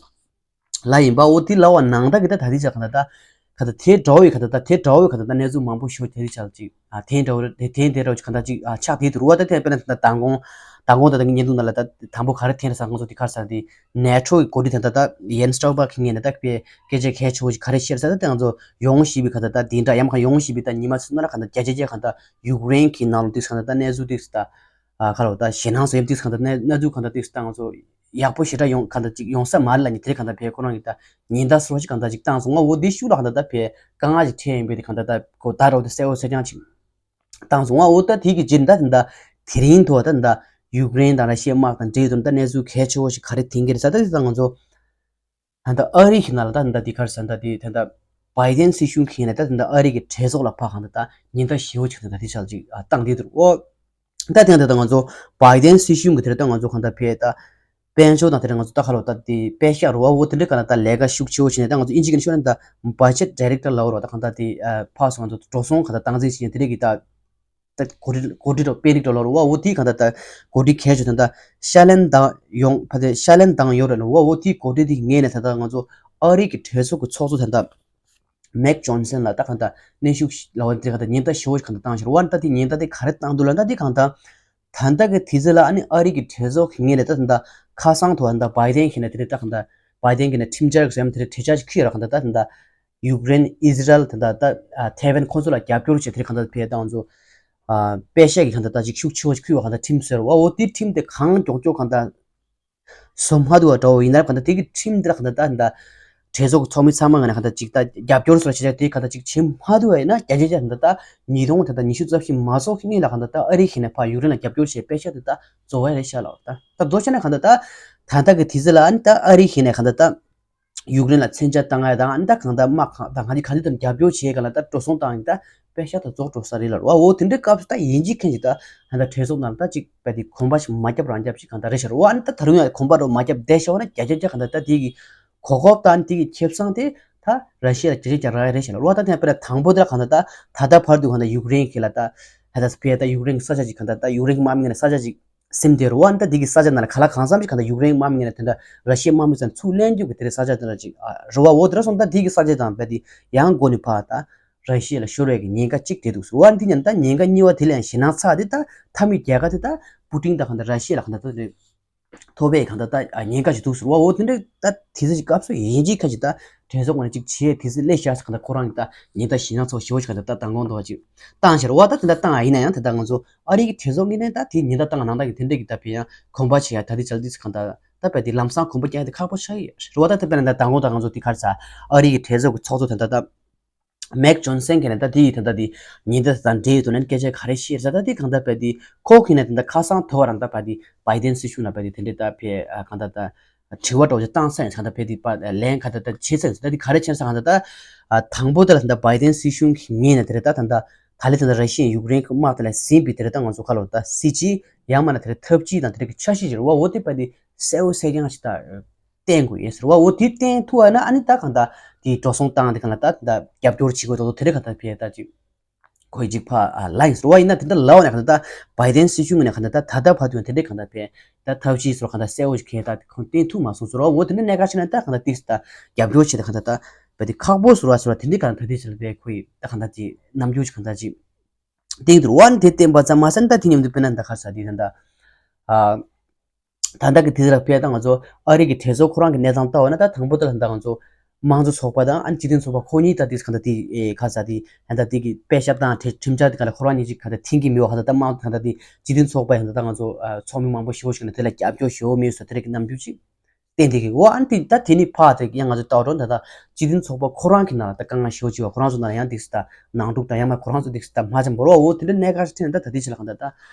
ལ་ཡིན་པ། འོ་དེ་ལབ་པ་ནང་ལྟར་གྱི་ད་ད་ལྟའི་ཆར་གང་ལྟར་ད་གང་ལྟར་དེ་འདྲ་བོའི་གང་ལྟར་ད་དེ་འདྲ་བོའི་གང་ལྟར་ད་གནས་ཚུལ་མང་པོ་ཞིག་དེ་རིང་ཆར་ཅིག་ཨ་དེ་འདྲ་བོ་དེ་དེ་འདྲ་བོ་ཅིག་གང་ལྟར་ཅིག་ཨ་ཆགས་བསྡད་འདུག་བ། ད་དེ་དཔེར་ན་ད་མདང་དགོང་མདང་དགོང་ད་ད་གི་བརྙན་ཐུང་ནང་ལ་ད་དང་པོ་ག་རེ་འཐེན་རེད་ཟེར་ང་ཚོ་དེ་ག་རེ་ཟེར་དེ་ནེ་ཊོ་གི་འགོ་ཁྲིད་ད་ད་ད་ཡེན་སི་སྟོལ་པར་གི་ངོས་ནས་ད་དཔེ་སྐད་ཆ་གལ་ཆེ་བོ་ཞིག་ག་རེ་བཤད་ཟེར་ད་དེ་ང་ཚོ་ཡོང་བཞིན་པའི་གང་ལྟར་ད་དེ་འདྲ་ཡང་མ་གང་ཡོང་བཞིན་པའི་ད་ཉི་མ་ཚོ་ནང་ལ་གང་ལྟར་བརྒྱ་ཆ་བརྒྱ་གང་ལྟར་ཡུཀ་རེན་གྱི་ནང་ལ་དེ་གང་ལྟར་ད་གནས་ཚུལ་དེ་ད། ཨ་ཁ་ལོ་ད་ཞེད་སྣང་ཟེར་ཡ་ཏིག་གང་ལྟར་གནས་གནས་ཚུལ་གང་ལྟར་ཏིག་བཏང་ཚོ་ཡག་པོ་ཞེ་དྲག་ཡོང་གང་ལྟར་ཅིག་ཡོང་ས་མ་རེད་ལབ་ནས་དེ་གང་ལྟར་ཕེ་ཁོ་རང་གིས་ད་ཉེན་བརྡ་སོགས་ཅིག་གང་ལྟར་ཅིག་བཏང་སོང་། ང་འོ་དེ་ཤུགས་ལ་གང་ལྟར་ད་ཕེ་དཀའ་ངལ་ཅིག་འཕྲད་ཡིན་པས་དེ་གང་ལྟར་ད་གོ་ད་རོ་དེ་གསལ་བོ་གསལ་རྐྱང་ཅིག་བཏང་སོང་། ང་འོ་ད་དེ་གི་རྗེས་ད་དེ་ད་དེ་རིང་ཐོག་ད་ད་ཡུཀ་རེན་དང་ར་ཤི་ཡའི་དམག་དང་འབྲེལ་དུ་ད་གནས་ཚུལ་གལ་ཆེ་བོ་ཞིག་ག་རེ་ཐོན་གྱི་རེད་ཟེར་ད་དེ་ད་ང་ཚོ། ད་ལྟ་ཨ་རི་གི་ནང་ལ་ད་ད་འདི་ག་རེ་ཟེར་ད་འདི་ད་ལྟ་བྷའི་ཏན་སྲིད་གཞུང་གི་ནས་ད་ད་ཨ་རི་གི་གྲོས་ཚོགས་ལ་ཕར་གང་ད་ད་ཉེན་བརྡ་ཞེ་བོ་ཅིག་ད་ད་འདི་ཆགས་ཅིག་བཏང་བསྡད་འདུག་འོ། ད་དེ་ད་ད་ང་ཚོ་བྷའི་ཏན་སྲིད་གཞུང་གི་དེ་རེད་ད་ང་ཚོ་གང་ད་ཕེ་ད་དཔལ་འབྱོར་དང་དེ་རེད་ང་ཚོ་ད་ག་རེ་ད་དེ་པེ་ཤག་རེད་བ། འོ་དེ་འདྲ་གང་ད་ད་ལས་ཀ་ཤུགས་ཆེ་བོ་བྱས་ནས་ད་ང་ཚོ་ཨིན་ཇི་གི་ནས་ཤོད་ན་ད་བྷ་ཇེཊ་ཌའི་རེག་ཊར་ལབ་རོགས་ད་གང་ད་དེ་ཕར་སོང་ང་ཚོ་འགྲོ་སོང་གང་ད་སྟངས་འཛིན་བྱས་ནས་དེ་རེད་གི་ད། ད་གོ་སྒྲིག་གོ་སྒྲིག་རོགས་དཔེ་རིགས་རོགས་ལོ་རོ་བ་འོ་དེའི་གང་ལྟར་ད་གོ་སྒྲིག་གལ་ཆེ་དོན་དག་ཤ་ལན་དང་ཡོང་ཕ་དེ་ཤ་ལན་དང་ཡོད་རེད་ལོ་བ་འོ་དེའི་གོ་སྒྲིག་དེ་ངས་ནས་ད་ལྟ་ང་ཚོ་ཨ་རི་གི་གྲོས་ཚོགས་ཀྱི་ཚོགས་གཙོ་དོན་དག་མེག་ཇོན་སན་ལ་ད་གང་ལྟར་གནོན་ཤུགས་ལ་བ་དེ་གང་ལྟར་ཉེན་བརྡ་ཞེ་བོ་གང་ལྟར་བཏང་ཞེས་རོ་བ་ད་དེ་ཉེན་བརྡ་དེ་ག་རེ་བཏང་འདུག་ལ་ད་དེ་གང་ལྟར་ད་ལྟ་གི་དུས་ཚོད་ལ་ཨ་ནི་ཨ་རི་གི་གྲོས་ཚོགས་ཀྱི་ངས་ནས་ད་ད་ཁ་སང་ཐོག་ད་བྷའི་ཏན་གྱི་ནས་དེ་རེད་ད་གང་ལྟར་བྷའི་ཏན་གྱི་ནས་ཁྲིམས་འཆར་གྱི་སོ་ཡམ་དེ་རེད་གྲོས་འཆར་ཞིག་ཁུར་ཡོད་ར་གང་ལྟར་ད་ད་ད། ཡུཀ་རེན་ཨི་ཟི་རལ་དེ་འདྲ་ད་ཐེ་ཝན་ཁོང་ཚོ་ལ་རྒྱབ་སྐྱོར་བྱེད་དེ་གང་ལྟར་ཕེ་ཏང་ཚོ་པེ་ཤ་གི་གང་ལྟར་ད་ཅིག་ཤུགས་ཆེ་བ་ཞིག་ཁུར་བ་གང་ལྟར་ཁྲིམས་བཟོས་ར་བ་འོ་དེ་ཁྲིམས་དེ་གང་མགྱོགས་མགྱོགས་གང་ལྟར་བཟོ་མ་ཐུབ་པ་འདྲ་བོ་ཡིན་ན་གང་ལྟར་དེ་གི་ཁྲིམས་དེ་ལ་གང་ལྟར་ད་གྲོས་ཚོགས་ཀྱི་ཚོགས་མི་ཚང་མ་ངང་ནས་གང་ལྟར་ཅིག་ད་རྒྱབ་སྐྱོར་སོགས་བྱེད་ཆ་དེ་གང་ལྟར་ཅིག་བྱེད་མ་ཐུབ་པ་ཡིན་ན་བརྒྱ་ཆ་བརྒྱ་གང་ལྟར་ད་ཉིས་སྟོང་ད་ལྟ་ཉི་ཤུ་རྩ་བཞི་མ་རྫོགས་ཤིག་གཉིས་ལ་གང་ལྟར་ད་ཨ་རི་གི་ནས་ཕར་ཡུཀ་རེན་ལ་རྒྱབ་སྐྱོར་བྱེད་པེ་ཤ་དེ་ད་རྫོགས་ཡ་རེད་ཤག་ལ་ད་ད་རྫོགས་ཤ་ན་གང་ལྟར་ད་ད་ལྟ་གི་དུས་ཚོད་ལ་ཨ་ནི་ད་ཨ་རི་གི་ནས་གང་ལྟར་ད། ཡུཀ་རེན་ལ་མཚོན་ཆ་བཏང་ཡ་དང་ཨ་ནི་ད་གང་ལྟར་དམག་གང་དང་གང་ཅི་གང་ཅི་དང་རྒྱབ་སྐྱོར་བྱེད་གང་ལ་ད་འགྲོ་སོང་བཏང་ཡིན་ད་པེ་ཤ་ད་རྫོགས་འགྲོ་ས་རེད་ལ་ར་བ་འོ་དེ་འདྲའི་སྐབས་སུ་ད་ཡིན་གཅིག་མཁན་གཅིག་ད་ཨ་ད་གྲོས་ཚོགས་ནང་ལ་ད་ཅིག་པ་དེ་གོམ་པ་ཞིག་མ་རྒྱབ་རང་རྒྱབ་ཞིག་གང་ལྟར་རེད་ཤག་ར་བ་ཨ་ནི་ད་ད་རུང་ཡང་གོམ་པ་རོ་མ་རྒྱབ་བསྡད་ཤག་བ་ན་བརྒྱ་ཆ་བརྒྱ་གང་ལྟར་ད་དེ་གི་གོ་སྐབས་དང་དེ་གི་ཁེ་བཟང་དེ་ད་ར་ཤི་ཡ་ལ་བརྒྱ་ཆ་བརྒྱ་རག་ཡ་རེད་ཤག་ལ་ར་བ་ད་དེ་ཡང་དཔེར་ན་དང་པོ་དེ་ལ་གང་ལྟར་ད་ད་ལྟ་བར་དུ་གང་ལྟར་ཡུཀ་རེན་གི་ལ་ད་ད་ད་སྤེ་ད་ཡུཀ་རེན་གི་ས་ཆ་ཅིག་གང་ལྟར་ད་ཡུཀ་རེན་གི་དམག་མི་ངོས་ནས་ས་ཆ་ཅིག་སེམས་དེ་རུ་བ་འདི་གི་ས་ཆ་ནང་ལ་ག་ལ་གང་འཚམ་ཞིག་གང་ལྟར་ཡུཀ་རེན་དམག་མི་ངོས་ནས་དེ་འདྲ་ར་ཤི་ཡའི་དམག་མི་ཚང་ཚུར་ལེན་རྒྱུ་གི་དེ་རེད་ས་ཆ་དེ་འདྲ་ཅིག་ཨ་རུ་བ་འོ་དེ་འདྲ་སོང་ད་འདི་གི་ས་ཆ་དང་རྦད་དེ་ཡང་སྒོ་ནས་ཕར་ད་ར་ཤི་ཡ་ལ་ཤོར་བའི་གི་ཉེན་ཁ་གཅིག་དེ་འདུག་ཟེར་བ་འདི་ཉན་ད་ཉེན་ཁ་གཉིས་པ་དེ་ལ་ཡང་ཞེད་སྣང་ཚ་དེ་ད་མཐའ་མའི་རྒྱལ་ཁ་དེ་ད་པུ་ཏིན་ད་གང་ལྟར་ར་ཤི་ཡ་ལ་གང་ལྟར་ད་དེ་ ཐོབ་པའི་གང་ལྟར་ད་ཉེན་ཁ་ཞིག་འདུག་ཟེར་བ། འོ་དེ་འདྲ་ད་དེ་ཚོ་ཞིག་སྐབས་སུ་ཡིན་གཅིག་ཁ་ཅིག་ད་གྲོས་ཚོགས་ནས་ཅིག་བྱས་དེ་ཚོ་སླེབས་ཤག་ཟེར། གང་ལྟར་ཁོ་རང་གི་ད་ཉེན་བརྡ་ཞེད་སྣང་ཚ་པོ་ཞེ་པོ་ཞིག་གང་ལྟར་ད་མདང་དགོང་དུ་བ་ཅིག་བཏང་ཤར་བ། ད་དེ་འདྲ་བཏང་ཡིན་ན་ཡང་ད་ལྟ་ང་ཚོ་ཨ་རི་གི་གྲོས་ཚོགས་ངོས་ནས་ད་དེ་ཉེན་བརྡ་བཏང་ནང་ད་གི་དེ་འདྲ་གི་ད་ཕན་ཡང་གོམ་པ་བྱེད་ཡ་ད་དེ་ཅལ་དེ་ཚོ་གང་ལྟར་ད་བས་དེ་ལམ་སང་གོམ་པ་རྒྱག་ཡ་དེ་ཁག་པོ་ཆགས་ཡོད་རེད་བ། ད་དེ་དཔེར་ན་ད་མདང་དགོང་ད་ང་ཚོ་དེ་ག་རེ་ཟ་ཨ་རི་གི་གྲོས་ཚོགས་ཀྱི་ཚོགས་གཙོ་དེ་འདྲ་ད། མེག་ཇོན་སན་གྱིས་ནས་ད་དེ་ཡི་ད་ལྟ་དེ་ཉེན་བརྡ་དང་འབྲེལ་ཡོད་དུ་ནས་སྐད་ཆ་ག་རེ་བཤད་ཟེར། ད་དེ་གང་ལྟར་བས་དེ་ཁོ་གིས་ནས་ད་ལྟ་ཁ་སང་དོ་རང་ད་བས་དེ་བའི་ཌེན་སྲིད་གཞུང་ལ་བས་དེ་དེ་འདྲའི་ད་བས་གང་ལྟར་ད་དྲི་བ་འདྲ་བོ་ཅིག་བཏང་ས་ཡིན་ས། གང་ལྟར་བས་དེ་པ་ལན་གང་ལྟར་ད་བྱེད་ས་ཡིན་ས། ད་དེ་ག་རེ་བྱས་ས་གང་ལྟར་ད་དང་པོ་དེ་ལ་ད་ལྟ་བའི་ཌེན་སྲིད་གཞུང་གི་ངོས་ནས་དེ་རེད་ད་ད་ལྟ་ད་ལས་ད་ལྟ་ར་ཤི་ཡ་ཡུཀ་རེན་གྱི་དམག་དེ་ལ་ཟིན་པའི་དེ་རེད་ད་ང་ཚོ་ཁ་ལོ་ད་སྲིད་ཇུས་ཡང་མིན་ན་དེ་རེད་ཐབས་ཇུས་དང་དེ་རེད་ཀྱི་འཆར་གཞི་ཅིག་རེད་བ། འོ་དེ་བས་དེ་གསལ་བོ་གསལ་རྐྱང་ཞིག་ད། བསྟན་དགོས་ཡིན་ཟེར་བ། འོ་དེ་བསྟན་ཐུབ་པ་ན་ཨ་ནི་ད་གང་ལྟར་དེ་འགྲོ་སོང་བཏང་དེ་གང་ལ་ད་ད་རྒྱབ་སྐྱོར་བྱེད་དགོས་དོ་དེ་འདྲ་གང་ལྟར་ཕེ་ད་ཅིག་ཁོའི་ཅིག་ཕ་ལ་ཡིན་ཟེར་བ། ཡིན་ན་དེ་འདྲ་ལབ་ན་གང་ལྟར་ད་བའི་ཌེན་སྲིད་གཞུང་ངོས་ནས་གང་ལྟར་ད་ད་ལྟ་བར་དུ་ཡང་དེ་འདྲ་གང་ལྟར་ཕེ་ད་ཐབས་ཤེས་ཟེར་བ་གང་ལྟར་གསལ་བོ་ཞིག་གང་ལྟར་ཁོང་བསྟན་ཐུབ་མ་སོང་ཟེར་བ། འོ་དེ་འདྲ་གནད་འགག་ཆེ་ན་ད་གང་ལྟར་ཏིག་ད་རྒྱབ་སྐྱོར་བྱེད་ད་གང་ལྟར་ད་བ་དེ་ཁག་པོ་ཟེར་བ་ཟེར་བ་དེ་འདྲ་གང་ལྟར་དེ་ཆེ་ལ་ཕེ་ཁོའི་ད་གང་ལྟར་ཅིག་རྣམ་འགྱུར་ཅིག་གང་ལྟར་ཅིག་བསྟན་འདུག་བ། ཨ་ནི་དེ་བསྟན་པ་ཙམ་མ་ཟད་ད་དེ་མཉམ་དུ་དཔེར་ན་ད་ག་ས་དེ་ད་ད་ཨ། ད་ལྟ་གི་དུས་ལ་ཕེ་ད་ང་ཚོ་ཨ་རི་གི་གྲོས་ཚོགས་ཁོ་རང་གི་གནས་སྟངས་ལྟ་བ་ན་ད་དང་པོ་ད་ད་ང་ཚོ་དམངས་གཙོ་ཚོགས་པ་དང་ཨ་ནི་སྤྱི་མཐུན་ཚོགས་པ་ཁོ་གཉིས་ད་དེ་གང་ལྟར་དེ་ཨེ་ག་ས་དེ་ད་ལྟ་དེ་གི་དཔེ་ཞབས་དང་ཁྲིམས་འཆར་དེ་ག་ལ་ཁོ་རང་གཉིས་ཀྱི་ག་ད་མཐུན་གྱི་མི་འོ་ག་ད་ད་དམངས་ག་ད་དེ་སྤྱི་མཐུན་ཚོགས་པ་ཡང་ད་ད་ང་ཚོ་ཚོགས་མི་མང་པོ་ཞེ་པོ་ཞིག་ནས་དེ་ལ་རྒྱབ་སྐྱོར་ཞེ་པོ་མེད་སོ་དེ་རིགས་ཀྱི་རྣམ་འགྱུར་ཅིག་བསྟན་དེ་གི་འོ་ཨ་ནི་དེ་ད་དེ་ནི་ཕ་དེ་ཡང་ང་ཚོ་ལྟ་བ་འགྲོ་ད་ད་སྤྱི་མཐུན་ཚོགས་པ་ཁོ་རང་གི་ནང་ལ་ད་དཀའ་ངལ་ཞེ་པོ་ཅིག་བ་ཁོ་རང་ཚོ་ནང་ལ་ཡང་དེ་ད་ནང་འཁྲུག་དང་ཡང་མ་ཁོ་རང་ཚོ་དེ་ད་མ་ཅམ་བོར་བ་འོ་དེ་འདྲ་གནད་འགག་ཅིག་ཐོན་ད་ད་དེ་ཆེ་ལ་གང་ད་ད་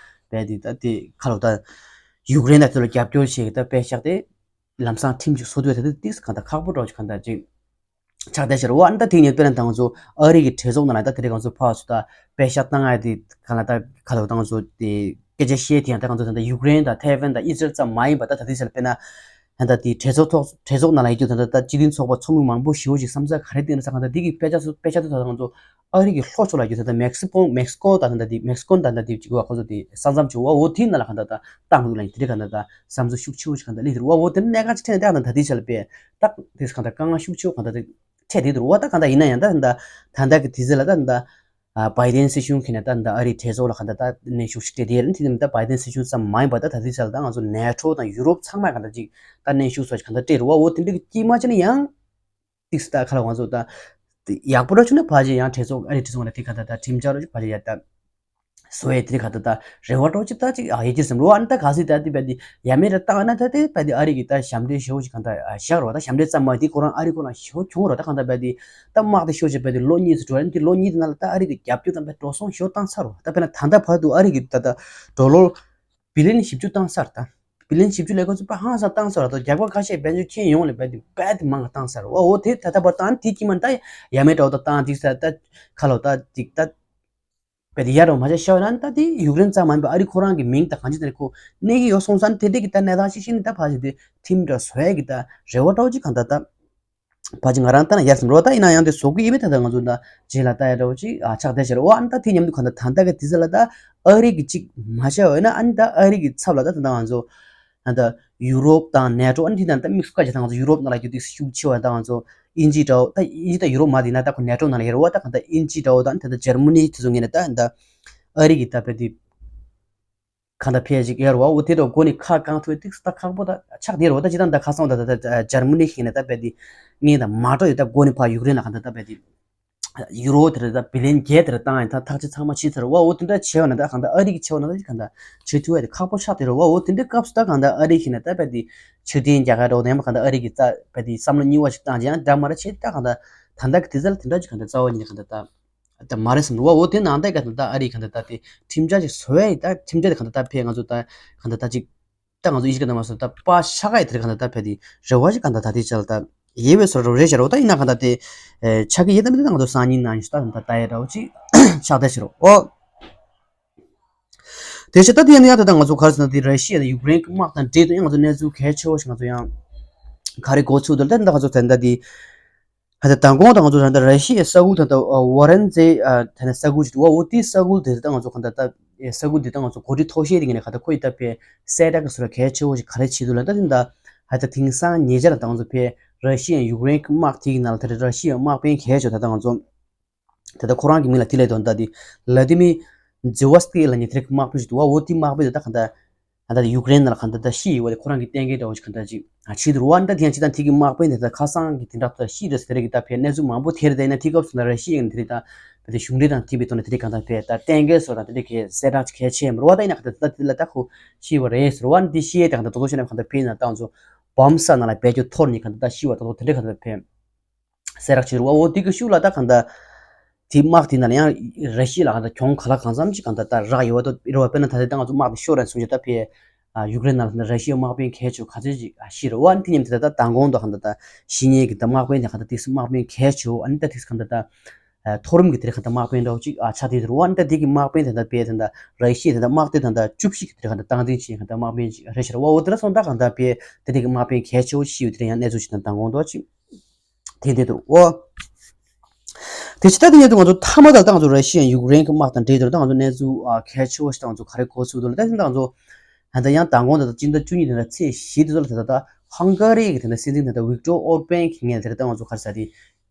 བས་དེ་ད་དེ་ཁ་ལོ་ད་ཡུཀ་རེན་ད་དེ་ལ་རྒྱབ་སྐྱོར་བྱེད་གི་ད་དཔེ་བཞག་སྟེ། ལམ་སང་ཁྲིམས་ཤིག་བཟོ་འདོད་ད་དེ་ཏིག་གང་ལྟར་ཁག་པོ་འདྲ་ཅིག་གང་ལྟར་ཅིག་ཆགས་བསྡད་ཤར་བ། ཨ་ནི་ད་དེ་ཉིད་དཔེར་ན་ད་ང་ཚོ་ཨ་རི་གི་གྲོས་ཚོགས་ནང་ལ་ད་དེ་རིང་ང་ཚོ་ཕར་ཚུར་ད་དཔེ་ཤག་བཏང་ཡ་དེ་གང་ལ་ད་ག་ལ་ད་ང་ཚོ་དེ་སྐད་ཆ་བཤད་དེ་ཡང་ད་ང་ཚོ་ད་ད་ཡུཀ་རེན་དང་ཐའེ་ཝན་དང་ཨི་སི་རལ་ཙམ་མ་ཡིན་པ་ད་ད་དེ་ཚོ་ལ་དཔེར་ན་ད་ད་དེ་གྲོས་ཚོགས་ཐོག་གྲོས་ཚོགས་ནང་ལ་ཡོད་རྒྱུ་ད་ད་ད་སྤྱི་མཐུན་ཚོགས་པ་ཚོགས་མི་མང་པོ་ཞེ་པོ་ཞིག་བསམ་ཚུལ་ག་རེ་བསྟན་ན་ས་གང་ད་དེ་གི་དཔེ་ཆ་ཚོ་དཔེ་ཆ་དེ་ད་ད་ང་ཚོ་ཨ་རི་གི་ལྷོ་ཕྱོགས་ལ་ཡོད་ད་ད་མེག་སི་ཀོ་མེག་སི་ཀོ་ད་ད་ད་དེ་མེག་སི་ཀོ་ད་ད་དེ་ཅིག་བ་ཁོ་ཚོ་དེ་ས་མཚམས་ཅིག་བ་འོ་དེ་ནང་ལ་གང་ད་ད་བཏང་འདུག་ལ་ཡིན་དེ་རིགས་གང་ད་ད་བསམ་ཚུལ་ཤུགས་ཆེ་བོ་ཞིག་གང་ད་སླེབས་ཟེར་བ། འོ་དེ་ནས་གནད་འགག་ཅིག་ཕྲད་ནས་ད་གང་ད་དེ་ཆ་ལ་དཔེ་ད་དེ་གང་ད་དཀའ་ངལ་ཤུགས་ཆེ་བོ་གང་ད་དེ་འཕྲད་དེ་འདུག་བ། ད་གང་ད་ཡིན་ན་ཡང་ད་ད་ད་ད་གི་དེ་ཚེ་ལ་ད་ད་ཨ་བའི་ཌེན་སྲིད་གཞུང་གིས་ནས་ད་ད་ཨ་རིའི་གྲོས་ཚོགས་ལ་གང་ད་ད་གནོན་ཤུགས་ཤིག་སྤྲད་དེ་ཡིན་དེ་ནས་ད་བའི་ཌེན་སྲིད་གཞུང་ཙམ་མ་ཡིན་པ་ད་ད་དེ་ཆ་ལ་ད་ང་ཚོ་ནེ་ཊོ་དང་ཡུ་རོབ་ཚང་མ་གང་ད་ཅིག་ད་གནོན་ཤུགས་སོགས་ཤིག་གང་ད་སྤྲད་རེད་བ། འོ་དེ་འདྲ་གི་དཀྱིལ་མ་ཅིག་ནས་ཡང་ཏིག་སི་ད་ཁ་ལ་ང་ཚོ་ད་ཡག་པོ་ར་བྱུང་ན་ཕལ་ཆེར་ཡང་གྲོས་ཚོགས་ཨ་རིའི་གྲོས་ཚོགས་ལ་དེ་གང་ད་ད་ཁྲིམས་འཆར་ར་ཕལ་ཆེར་ཡ་ད། སོ་ཡ་དེ་ག་ད་ད་རེ་བ་འདྲ་ཅིག་ད་ཅིག་ཨ་ཡེ་ཅིག་སེམས་རོ་ཨ་ནི་ད་ག་སི་ད་དེ་བས་དེ་ཡ་མེད་ར་བཏང་ན་ད་དེ་བས་དེ་ཨ་རི་གི་ད་ཞབས་འདྲེན་ཞེ་པོ་ཅིག་གང་ད་བཞག་རོ། ད་ཞབས་འདྲེན་ཙམ་མ་དེ་ཁོ་རང་ཨ་རི་ཁོ་རང་ཞེ་པོ་གྱོང་རོ། ད་གང་ད་བས་དེ་ད་དམག་དེ་ཤོར་ཅིག་བས་དེ་ལོ་གཉིས་སུ་འགྲོ་ཨ་ནི་དེ་ལོ་གཉིས་དེ་ནང་ལ་ད་ཨ་རི་གི་རྒྱབ་སྐྱོར་དང་བས་འགྲོ་སོང་ཞེ་པོ་བཏང་ཚར་རོ། ད་དཔེར་ན་ད་ལྟ་བར་དུ་ཨ་རི་གི་ད་ད་ཌོ་ལར་བི་ལི་ཡན་བཞི་བཅུ་བཏང་ཚར། ད་བི་ལི་ཡན་བཞི་བཅུ་ལས་ཁོ་ཚོ་པ་ཧང་སང་བཏང་ཚར་རོ། ད་རྒྱག་པ་ཁ་ཤས་བས་ཚོ་ཁྱེད་ཡོང་ལས་བས་དེ་བས་དེ་མང་ག་བཏང་ཚར་རོ། འོ་དེ་ད་ལྟ་བར་དུ་ཨ་ནི་དེ་ཀྱི་མ་ད་ཡ་མེད་འདྲ་བོ་ད་བཏང་དེ་ས་ད་ཁ་ལོ་ད་དེ་ད། བས་དེ་ཡར་འགྲོ་མ་བྱས་ཤ་བ་ན་ད་དེ་ཡུཀ་རེན་ཙམ་མ་ཡིན་པར་ཨ་རི་ཁོ་རང་གི་མིང་དང་གང་ཅི་དེ་ཁོ་གནས་ཀྱི་ཡོད་སོང་ཙང་དེ་འདྲས་ཀྱི་ད་གནས་སྟངས་ཤིག་ཤེས་ནས་ད་ཕལ་ཆེར་དེ་ཁྲིམས་འདྲ་བཟོ་ཡས་ཀྱི་ད་རེ་བ་འདྲ་བོ་ཅིག་གང་ད་ད་ཕལ་ཆེར་ང་རང་ལྟ་ན་ཡར་སོང་རོ། ད་ཡིན་ན་ཡང་དེ་བཟོ་གི་ཡིན་པས། ད་ད་ང་ཚོ་ད་རྗེས་ལ་ལྟ་ཡ་འདྲ་བོ་ཅིག་ཨ་ཆགས་བསྡད་ཤག་རོ། ཨ་ནི་ད་དེ་མཉམ་དུ་གང་ད་ད་ལྟ་གི་དུས་ཚོད་ལ་ད་ཨ་རི་གི་ཅིག་མ་བྱས་པ་ཡིན་ན་ཨ་ནི་ད་ཨ་རི་གི་ཚབ་ལ་ད་ད་ད་ང་ཚོ། ད་ལྟ་ཡུ་རོབ་དང་ནེ་ཊོ་ཨ་ནི་དེ་དང་ད་དམིགས་སུ་བཀར་བྱས་ད་ང་ཚོ་ཡུ་རོབ་ནང་ལ་རྒྱུ་དེ་ཤུགས་ཆེ་བ་ད་ང་ཚོ་དབྱིན་ཇི་འདྲ་བོ་ད་དབྱིན་ཇི་དང་ཡུ་རོབ་མ་དེ་ན་ད་ཁོ་ནེ་ཊོ་ནང་ལ་ཡོད་རེད་བ། ད་གང་ལྟར་དབྱིན་ཇི་འདྲ་བོ་དང་ད་ལྟ་འཇར་མ་ནི་དེ་ཚོ་ངོས་ནས་ད་ད་ཨ་རི་གི་ད་བས་དེ་གང་ལྟར་ཕལ་ཅིག་ཡོད་རེད་བ། འོ་དེ་འདྲ་སྒོ་ནས་ཁ་བསྐང་ཐུབ་ཏིག་ད་ཁག་པོ་ད་ཆགས་བསྡད་རེད་བ། ད་ཅི་ད་ད་ཁ་སང་ད་ད་ད་འཇར་མ་ནི་ཞིག་ནས་ད་བས་དེ་ངས་ད་མ་འགྲོ་ཡོད་ད་སྒོ་ནས་ཕར་ཡུཀ་རེན་ལ་གང་ལྟར་ད་བས་དེ། ཡུ་རོ་དེར་ད་བི་ལི་ཡན་བརྒྱད་དེར་བཏང་ཡིན་ད་ཐག་གཅོད་ཚང་མ་བྱས་ཚར་བ། འོ་དེ་འདྲ་བྱས་པ་ན་ད་གང་ལྟར་ཨ་རི་གི་བྱས་པ་ན་ད་གང་ལྟར་བྱེད་ཐུབ་ཡ་དེ་ཁག་པོ་ཆགས་བསྡད་རེད་བ། འོ་དེ་འདྲའི་སྐབས་སུ་ད་གང་ལྟར་ཨ་རི་གིས་ནས་ད་བས་དེ་ཕྱིར་འཐེན་རྒྱག་ག་འགྲོ་དེ་ཡང་གང་ལྟར་ཨ་རི་གི་རྩ་བས་དེ་བསམ་བློ་རྙིང་བ་ཞིག་བཏང་རྗེས་ཡང་འདྲ་མ་རེད་བྱས་ད་གང་ལྟར་ད་ལྟ་གི་དེ་ཚོ་ལ་དེ་འདྲ་ཅིག་གང་ལྟར་རྩ་བ་ཉིད་ནས་གང་ལྟར་ད་ད་མ་རེད་བསམ་རེད་བ། འོ་དེ་ནང་ད་གང་ལྟར་ད་ཨ་རི་གང་ལྟར་ད་དེ་ཁྲིམས་འཆར་ཅིག་བཟོ་ཡ་ཡིན། ད་ཁྲིམས་འཆར་དེ་གང་ལྟར་ད་ཕེ་ང་ཚོ་ད་གང་ལྟར་ད་ཅིག་ད་ང་ཚོ་ཨི་ཤི་ཀ་ན་མ་སོ་ད་པ་ཤ་ཀ་ཡི་དེར་གང་ལྟར་ད་ཕེ་དེ་རེ་བ་ཞིག་གང་ལྟར་ད་དེ་ཅལ་ད་ཡེ་བའི་སོ་རེ་བ་རེ་ཞེ་རོ། ད་ཡིན་ན་གང་ལྟར་དེ་ཆ་གི་ཡེ་ད་མི་ད་ང་ཚོ་སང་ཉིན་ནང་ཞིག་ད་ད་ད་ཡེ་ར་བ་ཅིག་ཆགས་ད་ཞེ་རོ། འོ། དེ་ཆ་ད་དེ་ཡང་ཡང་ད་ད་ང་ཚོ་ག་རེ་ཟེར་ན་དེ་ར་ཤི་ཡ་དང་ཡུཀ་རེན་གྱི་དམག་དང་འབྲེལ་དུ་ཡང་ང་ཚོ་གནས་ཚུལ་གལ་ཆེ་བོ་ཞིག་ང་ཚོ་ཡང་ག་རེ་གོ་ཚུལ་དུ་ད་ད་ང་ཚོ་ད་ད་དེ། ད་ལྟ་མདང་དགོང་དང་ང་ཚོ་ད་ལྟ་ར་ཤི་ཡའི་ས་ཁུལ་ད་ལྟ་ཝ་རན་ཛེ་ད་ནས་ས་ཁུལ་ཅིག་འདུག་བ། འོ་དེའི་ས་ཁུལ་དེ་ད་ང་ཚོ་ག་ད་ལྟ་ས་ཁུལ་དེ་ད་ང་ཚོ་འགོ་ཁྲིད་མཐོ་ཤོས་དེ་ངས་ནས་ག་ད་ཁོ་ཡི་ད་ཕེ་གསལ་བསྒྲགས་ཀྱི་སོ་ར་གལ་ཆེ་བོ་ཞིག་ག་རེ་བྱེད་འདུག་ལ། ད་དེ་ད་ཧ་ད་དེང་སང་ཉེ་ཆར་ད་ང་ཚོ་ཕེ་ར་ཤི་ཡ་ཡུཀ་རེན་གྱི་དམག་དེ་གི་ནང་ལ་ད་ར་ཤི་ཡའི་དམག་དཔོན་གལ་ཆེ་བ་ད་ད་ང་ཚོ་ད་ད་ཁོ་རང་གི་མིང་ལ་དེ་ལས་དོན་ད་དེ་ལ་དི་མི་ཛི་ཝ་སི་ཀི་ལ་ཉེ་དེ་རིགས་དམག་དཔོན་ཞིག་འདུག་བ། འོ་དེ་དམག་དཔོན་དེ་ད་ག་ད། ད་ཡུཀ་རེན་ནང་ལ་གང་ལྟར་ད་ཤི་ཡོད་པ་དེ་ཁོ་རང་གི་གཏན་འཁེལ་འདྲ་བོ་ཞིག་གང་ལྟར་ཅིག་ཨ་ཕྱིན་འདུག་རེད་བ། ཨ་ནི་ད་དེ་ཡང་ཅི་ད་དེ་གི་དམག་དཔོན་དེ་ད་ཁ་སང་གི་དེ་འདྲ་ད་ཤི་རེད་ཟེར་གི་ད་ཕེ་གནས་ཚུལ་མང་པོ་དེ་རེད། ད་ཡིན་ན་དེ་སྐབས་སུ་ད་ར་ཤི་ཡང་དེ་རེད། ད་ཕེ་དེ་གཞུང་འབྲེལ་དང་མཐུན་པའི་ཐོག་ནས་དེ་རེད་གང་ལྟར་ཕེ་ད་གཏན་འཁེལ་སོགས་དང་དེ་རེད་གི་གསལ་བསྒྲགས་གལ་ཆེ་མ་རེད་བ། ད་ཡིན་ན་གང་ལྟར་ད་དེ་ལ་ད་ཁོ་ཤི་བ་རེད་ཟེར་བ། ཨ་ནི་དེ་ཤི་ཡས་དེ་གང་ལྟར་དོ་དོ་ཤེས་ན་གང་ལྟར་ཕེ་ཡིན་ན་ད་ང་ཚོ་བོམ་ས་ནང་ལ་བེད་སྤྱོད་འཐོར་ནས་གང་ལྟར་ད་ཤི་བ་དོ་དོ་དེ་རེད་གང་ལྟར་ཕེ། གསལ་བསྒྲགས་བྱས་རེད་བ། འོ་དེ་གི་ཤུགས་ལ་ད་གང་ལྟར་དེ་དམག་དེ་ནང་ལ་ཡང་ར་ཤི་ཡ་ལ་གང་ལྟར་གྱོང་ག་ལ་གང་འཚམ་ཅིག་གང་ལྟར་ད་རག་ཡོད་པ་དོ་རེད་བ། དཔེར་ན་ད་ལྟ་ད་ང་ཚོ་དམག་དེ་ཤོར་རན་སོང་ཅིག་ད་ཕེ་ཡུཀ་རེན་ནང་ལ་ར་ཤི་ཡའི་དམག་དཔོན་གལ་ཆེ་བ་ག་ཚོད་ཅིག་ཤི་རེད་བ། ཨ་ནི་དེ་མཉམ་དུ་ད་ལྟ་མདང་དགོང་དུ་གང་ལྟར་ད་ཤི་ཉེན་གི་ད་དམག་དཔོན་དེ་གང་ལྟར་དེ་དམག་དཔོན་གལ་ཆེ་བ། ཨ་ནི་ད་དེ་གང་ལྟར་ད་མཐོ་རིམ་གི་དེ་རེད་གང་ལྟར་དམག་དཔོན་འདྲ་བོ་ཅིག་ཆགས་བསྡད་ཡོད་རེད་བ། ཨ་ནི་ད་དེ་གི་དམག་དཔོན་དེ་ད་ཕེ་ད་ལྟ་ར་ཤི་ཡའི་ད་ལྟ་དམག་དོན་ད་ལྟ་བཅུ་བཞི་གི་དེ་རེད་གང་ལྟར་སྟངས་འཛིན་བྱེད་མཁན་ད་དམག་དཔོན་ཅིག་རེད་ཤག་རེད་བ། འོ་དེ་འདྲ་སོང་ད་གང་ལྟར་ཕེ་ད་དེ་གི་དམག་དཔོན་གལ་ཆེ་བོ་ཤི་ཡོད་དེ་རེད། ཡང་གནས་ཚུལ་ཅིག་ད་མདང་དགོང་དུ་ཅིག་དེ་འདྲ་འདུག་འོ། དེ་ཕྱི་ད་དེ་ཉིད་དུ་ང་ཚོ་མཐའ་མ་ད་ལྟ་ང་ཚོ་ར་ཤི་ཡ་ཡུཀ་རེན་གྱི་དམག་དང་འབྲེལ་དུ་ད་ང་ཚོ་གནས་ཚུལ་ཨ་གལ་ཆེ་བོ་ཞིག་ད་ང་ཚོ་ག་རེ་གོ་ཚུལ་འདུག་ལ། ད་ཐེངས་ད་ང་ཚོ་ད་ལྟ་ཡང་མདང་དགོང་ད་ལྟ་སྤྱི་ཟླ་བཅུ་གཉིས་དེ་འདྲ་ཚེས་བཞི་དེ་ཚོ་ལ་ད་ལྟ་ཧང་ག་རི་གི་དེ་འདྲ་སྲིད་འཛིན་ད་ལྟ་ཝིག་ཏོར་ཨོར་པན་གྱི་ངོས་དེ་ལ་ད་ང་ཚོ་ག་རེ་ཟེར་དེ་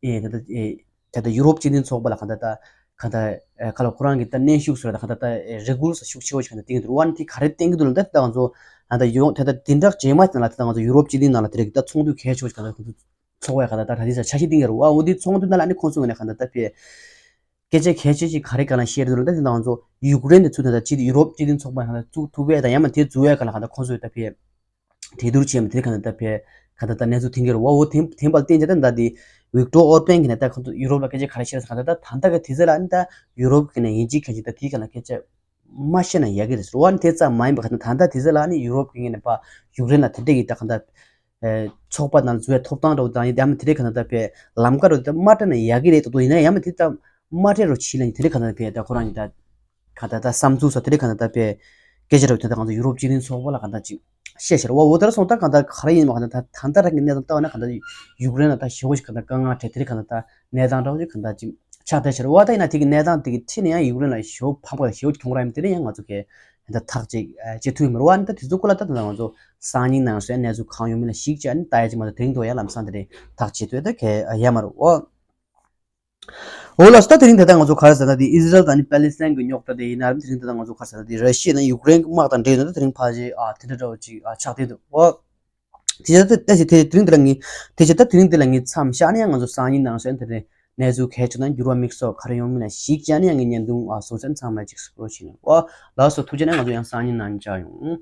ཨེ་ད་ལྟ་ཨེ་ད་ལྟ་ཡུ་རོབ་སྤྱི་མཐུན་ཚོགས་པ་ལ་གང་ལྟར་ད་གང་ལྟར་ཨེ་ག་ལ་ཁོ་རང་གི་ད་གནོན་ཤུགས་སོགས་ད་གང་ལྟར་ད་ཨེ་རེ་སྐུལ་ས་ཤུགས་ཆེ་བོ་ཞིག་གང་ལྟར་བསྟན་གྱི་འདུག་ལ། ད་ལྟ་ང་ཚོ་ད་ལྟ་ཡོང་ད་ལྟ་དེ་འདྲ་རྗེས་མ་དེ་ལ་ད་ལྟ་ང་ཚོ་ཡུ་རོབ་སྤྱི་མཐུན་ནང་ལ་དེ་རིགས་ད་ཚོགས་འདུ་གལ་ཆེ་བོ་ཞིག་གང་ལྟར་ཚོགས་པའི་གང་ལྟར་ད་ད་ལྟའི་ཆ་འཆར་གཞི་བཏིང་གི་རེད་བ། འོ་དེ་ཚོགས་འདུ་ནང་ལ་ཨ་ནི་ཁོང་ཚོའི་ངོས་ནས་གང་ལྟར་ད་ཕེ་སྐད་ཆ་གལ་ཆེ་ཞིག་ག་རེ་གང་ལ་བཤད་འདུག་ལ། ད་དེ་ང་ཚོ་ཡུཀ་རེན་དེ་ཚུར་ད་ལྟ་ཅིག་ཡུ་རོབ་སྤྱི་མཐུན་ཚོགས་པ་གང་ལ་བཙུགས་ཐུབ་པས་དང་ཡང་མ་དེ་བཙུགས་ཡས་གང་ལ་གང་ལྟར་ཁོང་ཚོས་ད་ཕེ་གྲོས་བསྡུར་བྱས་མ་དེ་གང་ལྟར་ད་ཕེ་གང་ལྟར་ད་གནས་ཚུལ་ཐོན་གྱི་རེད་བ། འོ་དེ་དེ་འབར་བསྟན་ཅིག་ད་ད་དེ་ཝིག་ཏོར་ཨོར་པན་གྱིས་ནས་ད་ཁོང་ཚོ་ཡུ་རོབ་ལ་སྐད་ཆ་ག་རེ་བཤད་ཟེར་གང་ལྟར་ད་ད་ལྟ་གི་དུས་ཚོད་ལ་ཨ་ནི་ད་ཡུ་རོབ་ཀྱི་ནས་ཡིན་གཅིག་མཁན་གཅིག་ད་དེའི་གང་ལ་སྐད་ཆ་མ་བཤད་ན་ཡག་གི་རེད་ཟེར་བ། ཨ་ནི་དེ་ཙམ་མ་ཡིན་པ་གང་ལྟར་ད་ལྟ་དུས་ཚོད་ལ་ཨ་ནི་ཡུ་རོབ་ཀྱི་ངོས་ནས་ཕར་ཡུཀ་རེན་ལ་དེ་འདྲ་གི་ད་གང་ལྟར། ཚོགས་པ་ནང་འཛུལ་བའི་ཐོབ་ཐང་འདྲ་བོ་དང་ཡང་མིན་དེ་འདྲའི་གང་ལྟར་ད་ཕེ་ལམ་ཀ་འདྲ་བོ་དེ་མ་སྤྲད་ན་ཡག་གི་རེད་འདུག་ཡིན་ན་ཡང་མིན་དེ་ལྟ་མ་སྤྲད་རོགས་བྱེད་ལ་ཡིན་དེ་འདྲའི་གང་ལྟར་ཕེ་ད་ཁོ་རང་གི་ད་གང་ལྟར་ད་བསམ་ཚུལ་སོགས་དེ་འདྲའི་གང་ལྟར་ད་ཕེ་སྐད་ཆ་འདྲ་བོ་དེ་ད་ང་ཚོ་ཡུ་རོབ་སྤྱི་མཐུན་ཚོགས་པ་ལ་གང་ལྟར་ཅིག་བཤད་ཤར་བ། འོ་དེར་སོང་ད་གང་ལྟར་ག་རེ་ཡིན་མ་གང་ལྟར་ད་ད་ལྟ་རང་གི་གནས་སྟངས་ལྟ་བ་ན་གང་ལྟར་ཡུཀ་རེན་ལ་ད་ཞེ་པོ་ཞིག་གང་ལྟར་དཀའ་ངལ་འཕྲད་དེ་འདྲའི་གང་ལྟར་ད་གནས་སྟངས་འདྲ་བོ་ཞིག་གང་ལྟར་ཅིག་ཆགས་བསྡད་ཤར་བ། ད་ཡིན་ན་དེ་གི་གནས་སྟངས་དེ་གི་འཁྲིས་ནས་ཡང་ཡུཀ་རེན་ལ་ཞེ་པོ་ཕམ་ཁ་ཞེ་པོ་གྱོང་རག་ཡིན་དེ་ནས་ཡང་ང་ཚོ་གི་ད་ཐག་གཅིག་བཅད་ཐུབ་ཡོད་མ་རེད་བ། ཨ་ནི་ད་དེ་ཚོ་སྐོར་ལ་ད་ད་ང་ཚོ་སང་ཉིན་ནང་སོན་གནས་ཚུལ་གང་ཡོང་མིན་ལ་གཞིགས་བྱས་ཨ་ནི་ལྟ་ཡ་ཅིག་མ་གཏོགས་དེ་རིང་དུ་ཡང་ལམ་སང་དེ་རིང་ཐག་བཅད་ཐུབ་ཡ་ད་གལ་ཡོད་མ་རེད་བ། འོ་ལགས་སོ། ད་དེ་རིང་ད་ལྟ་ང་ཚོ་ག་རེ་ཟེར་ན་དེ་ཨི་ཟི་རལ་དང་ཨ་ནི་པ་ལི་སི་ཐན་གྱི་རྙོག་དྲ་དེ་ཡིན་ན་ར་དེ་རིང་ད་ལྟ་ང་ཚོ་ག་རེ་ཟེར་ན་དེ་ར་ཤི་ཡ་དང་ཡུཀ་རེན་གྱི་དམག་དང་འབྲེལ་ཡོད་ན་ད་དེ་རིང་ཕལ་ཆེར་ཨ་དེ་འདྲ་འདྲ་བོ་ཅིག་ཨ་ཆགས་བསྡད་འདུག་འོ། དེ་ཆ་ད་ད་ཞིག་དེ་དེ་རིང་འདི་ལ་ངས་དེ་ཆ་ད་དེ་རིང་འདི་ལ་ངས་མཚམས་བཞག་ནས་ཡང་ང་ཚོ་སང་ཉིན་ནང་སོན་དེ་རིང་གནས་ཚུལ་གལ་ཆེ་ན་འགྱུར་བ་དམིགས་སོགས་ག་རེ་ཡོང་མིན་ལ་གཞིགས་བྱས་ནས་ཡང་ངས་བརྙན་ཐུང་ཨ་སོང་ཚན་ཚང་མ་ཅིག་སྐོར་བྱས་ནས་འོ་ལགས་སོ། ཐུགས་རྗེ་ཆེ་གནང་། ང་ཚོ་ཡང་སང་ཉིན་ནང་མཇལ་ཡོང་།